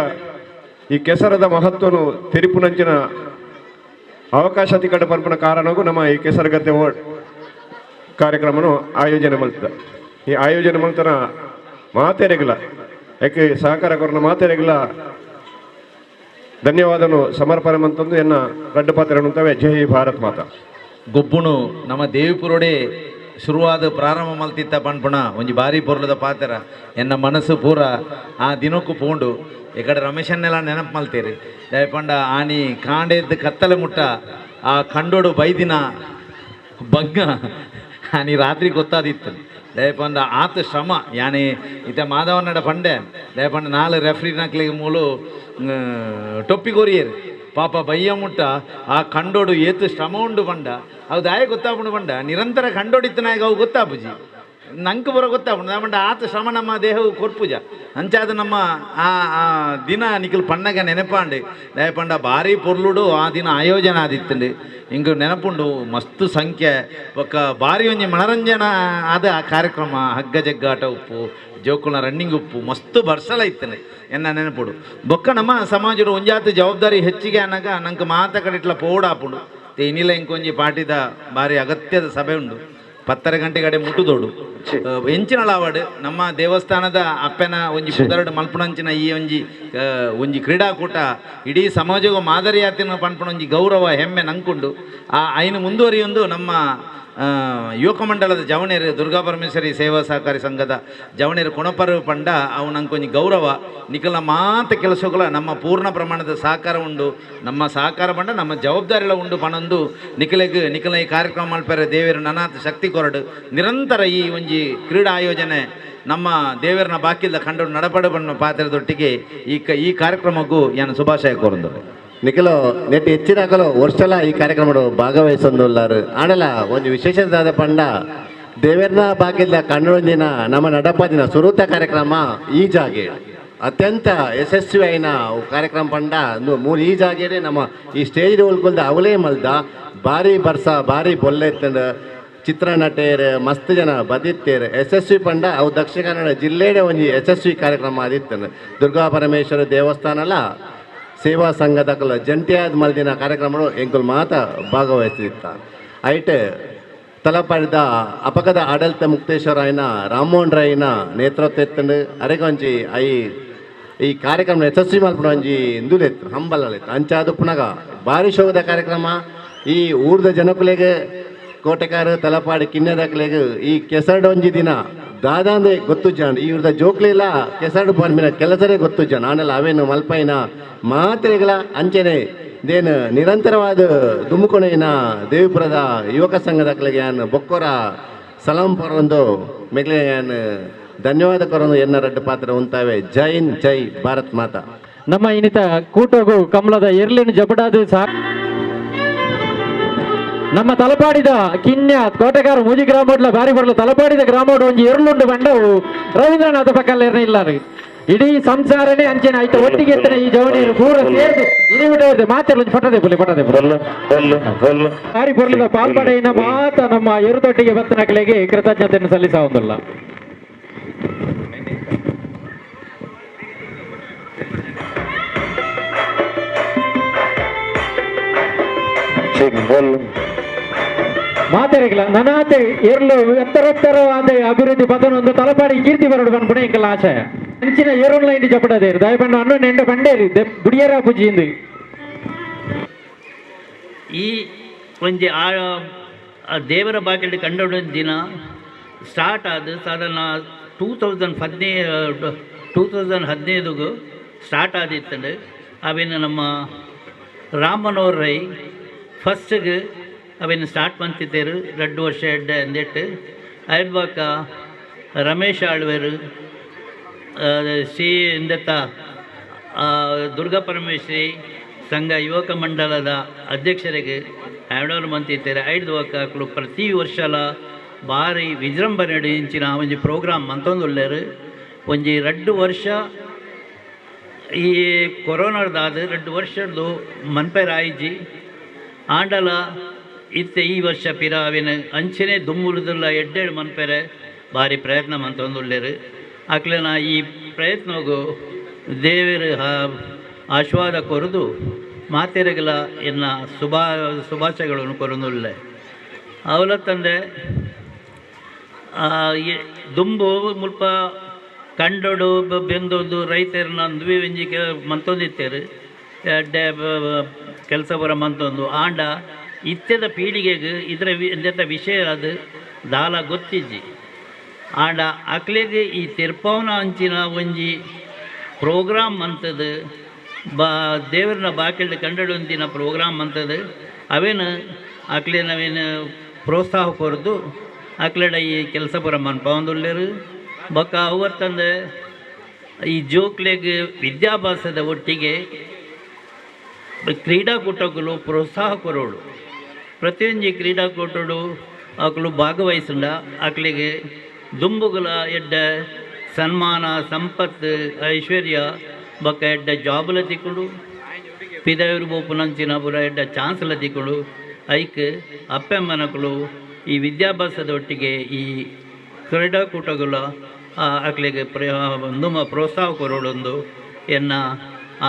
ಈ ಕೆಸರದ ಮಹತ್ವನು ತೆರಿಪುನಂಚಿನ ಅವಕಾಶ ತಿಕಟ ಪನ್ಪುನ ಕಾರಣಕ್ಕೂ ನಮ್ಮ ಈ ಕೆಸರಗದ್ದೆ ಕಾರ್ಯಕ್ರಮನು ಆಯೋಜನೆ ಮಲ್ತದ. ಈ ಆಯೋಜನೆ ಮಲ್ತನ ಮಾತೆರೆಗಿಲ್ಲ ಯಾಕೆ ಸಹಕಾರ ಕೊರನ ಮಾತೆರೆಗಿಲ್ಲ ಧನ್ಯವಾದನು ಸಮರ್ಪಣೆ ಮಂತಂದು ಎನ್ನ ರಡ್ಡು ಪಾತ್ರ. ಜೈ ಭಾರತ್ ಮಾತಾ. ಗೊಬ್ಬುನು ನಮ್ಮ ದೇವಿಪುರೋಡೆ ಶುರುವಾದ ಪ್ರಾರಂಭ ಮಲ್ತಿತ್ತ ಪನ್ಪುಣ ಒಂಜಿ ಬಾರಿ ಪೊರ್ಲದ ಪಾತ್ರ ಎನ್ನ ಮನಸ್ಸು ಪೂರ ಆ ದಿನಕ್ಕೂ ಪೋಂಡು ಈ ಕಡೆ ರಮೇಶನ್ನೆಲ್ಲ ನೆನಪು ಮಲ್ತೀರಿ. ದಯಪಂಡ ಆನಿ ಕಾಂಡೆದ್ದು ಕತ್ತಲೆ ಮುಟ್ಟ ಆ ಕಂಡೋಡು ಬೈದಿನ ಬಗ್ಗ ಆನಿ ರಾತ್ರಿ ಗೊತ್ತಾದಿತ್ತು. ದಯಪಂಡ ಆತ ಶ್ರಮ ಯಾನಿ ಇತ ಮಾಧವನಡ ಪಂಡೆ ದಯಪಂಡ 4 ರೆಫ್ರಿ ನಕ್ಲಿಗೆ ಮೂಲು ಟೊಪ್ಪಿ ಕೊರಿಯರು ಪಾಪ ಬಯ್ಯ ಮುಟ್ಟ ಆ ಕಂಡೋಡು ಏತು ಶ್ರಮ ಉಂಡು ಪಂಡ ಅವು ದಾಯ ಗೊತ್ತಾಪುಂಡು ಪಂಡ ನಿರಂತರ ಕಂಡೋಡಿತ್ತು ನಾಯಕ ಅವು ಗೊತ್ತಾಪುಜಿ ನಂಗೆ ಬರೋ ಗೊತ್ತಾಪುಂಡು ಪಂಡ ಆತ ಶ್ರಮ ನಮ್ಮ ದೇಹವು ಕೊರ್ಪುಜ ಅಂಚಾದ ನಮ್ಮ ಆ ಆ ದಿನ ನಿಖಲ್ ಪಣ್ಣಗ ನೆನಪಾಂಡು ದಯಪಂಡ ಭಾರಿ ಪೊರ್ಲುಡು ಆ ದಿನ ಆಯೋಜನೆ ಆದಿತ್ತಂಡು ಇಂಗ್ ನೆನಪುಂಡು ಮಸ್ತ್ ಸಂಖ್ಯೆ ಬೊಕ್ಕ ಭಾರಿ ಒಂಜಿ ಮನರಂಜನಾ ಆದ ಆ ಕಾರ್ಯಕ್ರಮ ಹಗ್ಗ ಜಗ್ಗಾಟ ಉಪ್ಪು ಜೋಕುಲ ರನ್ನಿಂಗ್ ಉಪ್ಪು ಮಸ್ತ್ ಬರ್ಸಲ ಇತ್ತನೆ ಎನ್ನ ನೆನಪುಡು. ಬೊಕ್ಕ ನಮ್ಮ ಸಮಾಜಡು ಒಂಜಾತ ಜವಾಬ್ದಾರಿ ಹೆಚ್ಚಿಗೆ ಅನ್ನಾಗ ನಂಗೆ ಮಾತ ಕಡೆ ಇಟ್ಲ ಪೋಡಾಪುಂಡು ಇನಿಲ ಇಂಕೊಂಜಿ ಪಾಟಿದ ಭಾರಿ ಅಗತ್ಯದ ಸಭೆ ಉಂಡು. 10:30 ಗಂಟೆಗಡೆ ಮುಟ್ಟುದೋಡು ಎಂಚಿನಲಾವಡ್ ನಮ್ಮ ದೇವಸ್ಥಾನದ ಅಪ್ಪೆನ ಒಂಜಿ ಪುದರಡು ಮಲ್ಪುನಂಚಿನ ಈ ಒಂಜಿ ಒಂಜಿ ಕ್ರೀಡಾಕೂಟ ಇಡೀ ಸಮಾಜಗೂ ಮಾದರಿಯಾತಿನ ಪನ್ಪುನ ಒಂಜಿ ಗೌರವ ಹೆಮ್ಮೆ ನಂಕುಂಡು. ಆ ಐನು ಮುಂದುವರಿಯೊಂದು ನಮ್ಮ ಯುವಕ ಮಂಡಲದ ಜವಣೇರು ದುರ್ಗಾ ಪರಮೇಶ್ವರಿ ಸೇವಾ ಸಹಕಾರಿ ಸಂಘದ ಜವಣೇರು ಕೊಣಪರು ಪಂಡ ಅವು ನಂಗೊಂಜಿ ಗೌರವ. ನಿಕಲ ಮಾತ ಕೆಲಸಗಳ ನಮ್ಮ ಪೂರ್ಣ ಪ್ರಮಾಣದ ಸಹಕಾರ ಉಂಡು, ನಮ್ಮ ಸಹಕಾರ ಪಂಡ ನಮ್ಮ ಜವಾಬ್ದಾರಿಗಳ ಉಂಡು ಪಣೊಂದು ನಿಕಲೆಗ್ ನಿಕಲ ಈ ಕಾರ್ಯಕ್ರಮ ಮಲ್ಪೆರೆ ದೇವರು ನನಾತ್ ಶಕ್ತಿ ಕೊರಡು ನಿರಂತರ ಈ ಒಂಜಿ ಕ್ರೀಡಾ ಆಯೋಜನೆ ನಮ್ಮ ದೇವರನ್ನ ಬಾಕಿಲ್ದ ಕಂಡು ನಡಪಡು ಬಣ್ಣ ಪಾತ್ರದೊಟ್ಟಿಗೆ ಈ ಕಾರ್ಯಕ್ರಮಕ್ಕೂ ಏನು ಶುಭಾಶಯ ಕೋರಂದು. ನಿಖಲು ನೆಟ್ ಹೆಚ್ಚಿನಕಲು ವರ್ಷಲ ಈ ಕಾರ್ಯಕ್ರಮ ಭಾಗವಹಿಸೊಂದುಲ್ಲಾರು. ಆಂಡಲ ಒಂಜಿ ವಿಶೇಷದಾದ ಪಂಡ ದೇವೇರ್ನ ಬಾಕಿಲ್ದ ಕಣ್ಣೊಂದಿನ ನಮ್ಮ ನಡಪದಿನ ಸುರೂತ ಕಾರ್ಯಕ್ರಮ ಈ ಜಾಗೆ ಅತ್ಯಂತ ಯಶಸ್ವಿ ಆಯಿನ ಕಾರ್ಯಕ್ರಮ ಪಂಡ ಮೂರು ಈ ಜಾಗೆಡೆ ನಮ್ಮ ಈ ಸ್ಟೇಜ್ ಉಳ್ಕೊಲ್ದ ಅವಲೇ ಮಲ್ದ ಭಾರಿ ಬರ್ಸ ಭಾರಿ ಬೊಲ್ಲೆತ್ತಂಡ ಚಿತ್ರನಟೇರ್ ಮಸ್ತ್ ಜನ ಬದಿತ್ತೇರ್ ಯಶಸ್ವಿ ಪಂಡ ಅವು ದಕ್ಷಿಣ ಕನ್ನಡ ಜಿಲ್ಲೆಡೆ ಒಂಜಿ ಯಶಸ್ವಿ ಕಾರ್ಯಕ್ರಮ ಆದಿತ್ತಂಡ. ದುರ್ಗಾ ಪರಮೇಶ್ವರ ದೇವಸ್ಥಾನಲ ಸೇವಾ ಸಂಘದಕಲ ಜಂಟಿಯಾದ ಮಲ್ದಿನ ಕಾರ್ಯಕ್ರಮಗಳು ಎಂಕುಲು ಮಾತ ಭಾಗವಹಿಸಿತ್ತ. ಐಟ್ ತಲಪಾಡಿದ ಅಪಕದ ಆಡಳಿತ ಮುಕ್ತೇಶ್ವರ ಆಯ್ನ ರಾಮಮೋಹನ್ ರಾಯ್ನ ನೇತೃತ್ವ ಎತ್ತಂಡು ಅರೆಗೊಂಜಿ I ಈ ಕಾರ್ಯಕ್ರಮ ಯಶಸ್ವಿ ಮಲ್ಪುನ ಒಂಜಿ ಇಂದುಲೆತ್ತು ಹಂಬಲಲೆತ್ತು ಅಂಚಾದ ಪುನಗ ಭಾರಿ ಶೋಭದ ಕಾರ್ಯಕ್ರಮ. ಈ ಊರ್ದ ಜನಕುಲೆಗೆ ಕೋಟೆಕಾರ ತಲಪಾಡಿ ಕಿನ್ನೆದಕ್ಲೆಗ್ ಈ ಕೆಸರ್ಡ್ ಒಂಜಿ ದಿನ ದಾದಾಂದೆ ಗೊತ್ತು ಜನ ಈ ಊರ್ದ ಜೋಕ್ಲಿಲ್ಲ ಕೆಸರ್ಡ್ ಪನ್ಪಿನ ಕೆಲಸರೇ ಗೊತ್ತು ಜನ ಆನಲ್ಲ ಅವೇನು ಮಲ್ಪೈನ ಮಾತ್ರೆಗಳ ಅಂಚನೆ ದೇನು ನಿರಂತರವಾದ ದುಮುಕೊಣೈನ ದೇವಿಪುರದ ಯುವಕ ಸಂಘದಕ್ಲೆಗೆ ಯಾನ್ ಬೊಕ್ಕೊರ ಸಲಾಂ ಪರೊಂದು ಮೆಗ್ಲೆ ಯಾನ್ ಧನ್ಯವಾದ ಕೊರೊಂದು ಎನ್ನ ರಡ್ಡು ಪಾತ್ರ ಉಂತಾವೆ. ಜೈ ಹಿಂದ್, ಜೈ ಭಾರತ್ ಮಾತಾ. ನಮ್ಮ ಇನ್ನಿತ ಕೂಟಗು ಕಮಲದ ಎರ್ಲಿನ ಜಬಡಾದ ಸಾ ನಮ್ಮ ತಲಪಾಡಿದ ಕಿನ್ಯ ಕೋಟೆಗಾರ ಮೂಜಿ ಗ್ರಾಮೋಡ್ಲ ಬಾರಿ ಬರಲು ತಲಪಾಡಿದ ಗ್ರಾಮೋಡ್ ಒಂಜಿ ಎರ್ಲುಂಡು ಬಂಡವು ರವೀಂದ್ರನಾಥ ಪಕ್ಕಲ್ಲೇರ್ನ ಇಲ್ಲ ಇಡೀ ಸಂಸಾರನೇ ಅಂಚನೆ ಆಯ್ತು ಒಟ್ಟಿಗೆ ಎತ್ತನೆ ಈ ಜವನಿಯರು ಪೂರ ಸೇರ್ದು ಇಡೀ ಬಿಟ್ಟವ್ರದ್ದು ಮಾತೆಲ್ಲ ಒಂಜಿ ಪಟ್ಟದೆ ಪುಲಿ ಪಟ್ಟದೆ ಪುಲಿ ಬಾರಿ ಬರಲಿಲ್ಲ ಪಾಲ್ಪಡೆಯಿನ ಮಾತ ನಮ್ಮ ಎರುತೊಟ್ಟಿಗೆ ಬತ್ತನಕಲೆಗೆ ಕೃತಜ್ಞತೆಯನ್ನು ಸಲ್ಲಿಸುವುದಿಲ್ಲ. ಮಾತೆರೆಗ್ಲ ನನಾತೆ ಎರ್ಲು ಎತ್ತರತ್ತರವಾದ ಅಭಿವೃದ್ಧಿ ಪದನೊಂದು ತಲಪಾಡಿ ಕೀರ್ತಿ ಬರಡು ಪನ್ಪುಣ ಎಂಕಲ್ನ ಆಶಯ. ಅಂಚಿನ ಏರುನ್ಲ ಇಂಡಿ ಜಪಡದೇರು ದಯಪಂಡು ಅನ್ನು ನೆಂಡ ಬಂಡೇರಿ ಬುಡಿಯರ ಪೂಜಿ ಇಂದು. ಈ ಒಂಜಿ ಆ ದೇವರ ಬಾಕಿಲ್ ಕಂಡೊಡ ದಿನ ಸ್ಟಾರ್ಟ್ ಆದ ಸಾಧಾರಣ 2015 2015 ಸ್ಟಾರ್ಟ್ ಆದಿತ್ತಂಡು. ಅವೇನು ನಮ್ಮ ರಾಮ್ ಮನೋಹರ್ ರೈ ಫಸ್ಟ್ಗೆ ಅವೇನು ಸ್ಟಾರ್ಟ್ ಮಂತಿದ್ದೇರು 2 ವರ್ಷ ಎಡ್ಡೆ ಅಂದಿಟ್ಟು. ಐದ್ಬಾಕ ರಮೇಶ್ ಆಳ್ವೇರು ಶ್ರೀ ಇಂದತ್ತ ದುರ್ಗಾ ಪರಮೇಶ್ವರಿ ಸಂಘ ಯುವಕ ಮಂಡಲದ ಅಧ್ಯಕ್ಷರಿಗೆ ಹ್ಯಾಂಡ್ ಓವರ್ ಮಂತಿದ್ದಾರೆ. ಐದು ಮಕ್ಕಳು ಪ್ರತಿ ವರ್ಷಲ ಭಾರಿ ವಿಜೃಂಭಣೆ ಇಂಚಿನ ಒಂಜಿ ಪ್ರೋಗ್ರಾಮ್ ಮಂತೊಂದುಲ್ಲೇರು. ಒಂಜಿ 2 ವರ್ಷ ಈ ಕೊರೋನಾದಾದ 2 ವರ್ಷದ್ದು ಮನ್ಪೆರಾಯಿಜಿ ಆಂಡಲ ಇತ್ತೆ ಈ ವರ್ಷ ಪಿರಾವಿನ ಅಂಚನೆ ದುಮ್ಮುರುದಲ್ಲ ಎಡ್ಡೆಡ್ ಮನ್ಪೆರೆ ಭಾರಿ ಪ್ರಯತ್ನ ಮಂತೊಂದುಲ್ಲೇರು. ಅಕ್ಲೆನ ಈ ಪ್ರಯತ್ನಗು ದೇವರು ಆಶೀರ್ವಾದ ಕೊರದು ಮಾತೆರೆಗಲ ಎನ್ನ ಶುಭಾಶಯಗಳನ್ನು ಕೊರೊಂದುಲ್ಲೆ. ಅವಲ ತಂದೆ ದುಂಬು ಮುಲ್ಪ ಕಂಡೋಡು ಬೆಂದೊಂದು ರೈತರನ್ನ ಅಂದ್ವಿ ಒಂಜಿ ಮಂತೊಂದಿತ್ತೇರು ಎಡ್ಡೆ ಕೆಲಸ ಬರ ಮಂತೊಂದು. ಆಂಡ ಇತ್ಯದ ಪೀಳಿಗೆಗೆ ಇದರ ಇಂದೆತ ವಿಷಯ ಅದು ದಾಲ ಗೊತ್ತಿಜ್ಜಿ. ಆಂಡ ಅಕ್ಲೆಗ್ ಈ ತಿರ್ಪವನ ಅಂಚಿನ ಒಂಜಿ ಪ್ರೋಗ್ರಾಮ್ ಅಂತದು ಬಾ ದೇವರನ್ನ ಬಾಕಿಲ್ಡ್ ಕಂಡಡೊಂದಿನ ಪ್ರೋಗ್ರಾಮ್ ಅಂತದು ಅವೇನು ಅಕ್ಲೆನವೇನು ಪ್ರೋತ್ಸಾಹ ಕೊರದು ಅಕ್ಲೆಡ ಈ ಕೆಲಸ ಪೂರ ಮನ್ಪವೊಂದುಲ್ಲೆರ್. ಬೊಕ್ಕ ಅವತ್ತಂದೆ ಈ ಜೋಕ್ಲೆಗ್ ವಿದ್ಯಾಭ್ಯಾಸದ ಒಟ್ಟಿಗೆ ಕ್ರೀಡಾಕೂಟಗಳು ಪ್ರೋತ್ಸಾಹ ಕೊರೋಡು. ಪ್ರತಿಯೊಂಜಿ ಕ್ರೀಡಾಕೂಟಡು ಅಕುಲು ಭಾಗವಹಿಸುಂಡ ಅಕ್ಲೆಗ್ ದುಂಬುಗುಲ ಎಡ್ಡೆ ಸನ್ಮಾನ ಸಂಪತ್ತು ಐಶ್ವರ್ಯ ಬೊಕ್ಕ ಎಡ್ಡೆ ಜಾಬುಲ ತಿಕ್ಕುಂಡು ಪಿದಯೂರು ಬೋಪುನಂಚಿನ ಪೂರ ಎಡ್ಡೆ ಚಾನ್ಸ್ಲ ತಿಕ್ಕುಂಡು. ಐಕ್ ಅಪ್ಪೆಮ್ಮನಕುಲು ಈ ವಿದ್ಯಾಭ್ಯಾಸದ ಒಟ್ಟಿಗೆ ಈ ಕ್ರೀಡಾಕೂಟಗಳ ಅಕ್ಲೆಗ್ ಒಂದು ಪ್ರೋತ್ಸಾಹ ಕೊರೋಡೊಂದು ಎನ್ನ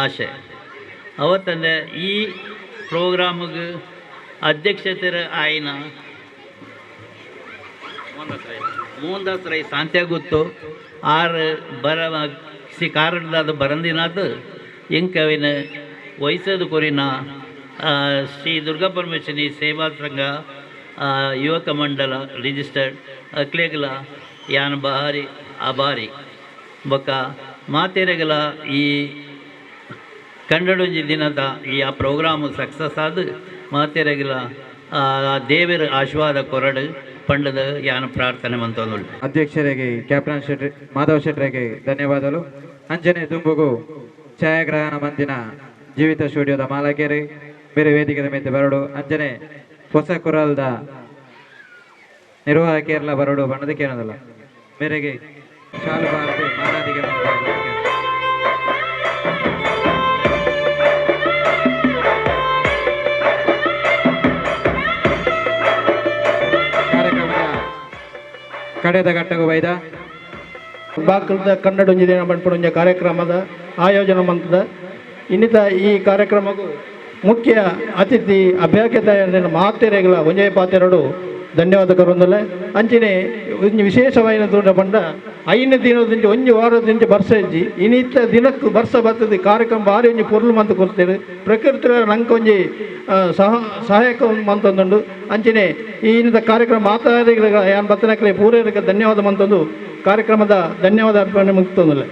ಆಶೆ. ಅವತ್ತಂದೆ ಈ ಪ್ರೋಗ್ರಾಮಿಗೆ ಅಧ್ಯಕ್ಷತೆರ ಆಯ್ನ ಮೋಹನ್ ರೈ ಸಾಂತ್ಯಾಗುತ್ತು ಆರ್ ಬರ ಸಿ ಕಾರಣದಾದ ಬರಂದಿನಾದ್ ಎಂಕವಿನ ವಯಸ್ಸದ ಕೊರಿನ ಶ್ರೀ ದುರ್ಗಾ ಪರಮೇಶ್ವರಿ ಸೇವಾ ಸಂಘ ಯುವಕ ಮಂಡಲ ರಿಜಿಸ್ಟರ್ಡ್ ಅಕ್ಲೇಗಲ ಯಾನ್ ಬಾರಿ ಆಭಾರಿ. ಬೊಕ್ಕ ಮಾತೆರೆಗಲ ಈ ಕನ್ನಡೊಂಜಿ ದಿನದ ಈ ಆ ಪ್ರೋಗ್ರಾಮ್ ಸಕ್ಸಸ್ ಆದ್ ಮಾತೆರೆಗಲ ದೇವರ ಆಶೀರ್ವಾದ ಕೊರಡು ಪಂಡದ ಯಾನು ಪ್ರಾರ್ಥನೆ ಮಂತೊಂದುಲ್ಲೆ. ಅಧ್ಯಕ್ಷರಿಗೆ ಕ್ಯಾಪ್ಟನ್ ಶೆಟ್ಟಿ ಮಾಧವ ಶೆಟ್ಟರಿಗೆ ಧನ್ಯವಾದಗಳು. ಅಂಜನೆ ತುಂಬುಗು ಛಾಯಾಗ್ರಹಣ ಮಂದಿನ ಜೀವಿತ ಸ್ಟುಡಿಯೋದ ಮಾಲಕರು ಬೇರೆ ವೇದಿಕೆದ ಮೇಲೆ ಬರಡು. ಅಂಜನೆ ಹೊಸ ಕುರಲ್ದ ನಿರ್ವಾಹಕೇರ್ಲ ಬರಡು ಬಣ್ಣದಕ್ಕೆ ಏನದಲ್ಲ ಮೇರೆಗೆ ಶಾಲು ಬಾರದು ಮಾನಾದಿಗೆ. ಕಾರ್ಯಕ್ರಮದ ಕಡೆದ ಘಟ್ಟಗೂ ಬೈದ ಬಾಕಲ್ದ ಕನ್ನಡ ಒಂಜಿ ದಿನ ಪನ್ಪುನ ಕಾರ್ಯಕ್ರಮದ ಆಯೋಜನೆ ಮಂತದ. ಇನ್ನಿತ ಈ ಕಾರ್ಯಕ್ರಮಕ್ಕೂ ಮುಖ್ಯ ಅತಿಥಿ ಅಭ್ಯಾಗತ ಮಾತೆರೆಗಳ ಒಂಜೇ ಪಾತೆರಡು ಧನ್ಯವಾದ ಕರೊಂದಲೆ. ಅಂಚಿನೆ ಒಂಜಿ ವಿಶೇಷವಾಯಿನ ತೂಂಡ ಪಂಡ ಐನ ದಿನದಿಂಚಿ ಒಂಜಿ ವಾರದಿಂಚಿ ಬರ್ಸ ಇಜ್ಜಿ, ಇನ್ನಿತ ದಿನಕ್ಕೂ ಬರ್ಸ ಬರ್ತದೆ. ಕಾರ್ಯಕ್ರಮ ಭಾರಿ ಒಂಜಿ ಪೊರ್ಲು ಮಂತ್ ಕೊರ್ತೇವೆ. ಪ್ರಕೃತಿ ನಂಗೆ ಒಂಜಿ ಸಹಾಯಕ ಮಂತೊಂದುಂಡು. ಅಂಚಿನೆ ಈ ಇನ್ನಿತ ಕಾರ್ಯಕ್ರಮ ಮಾತಾಡಿಗಳ ಯಾನ್ ಬತ್ತನಕ್ಲೆ ಪೂರೈಕೆ ಧನ್ಯವಾದ ಮಂತೊಂದು ಕಾರ್ಯಕ್ರಮದ ಧನ್ಯವಾದ ಅರ್ಪಣೆ ಮುಕ್ತೊಂದುಲ್ಲೆ.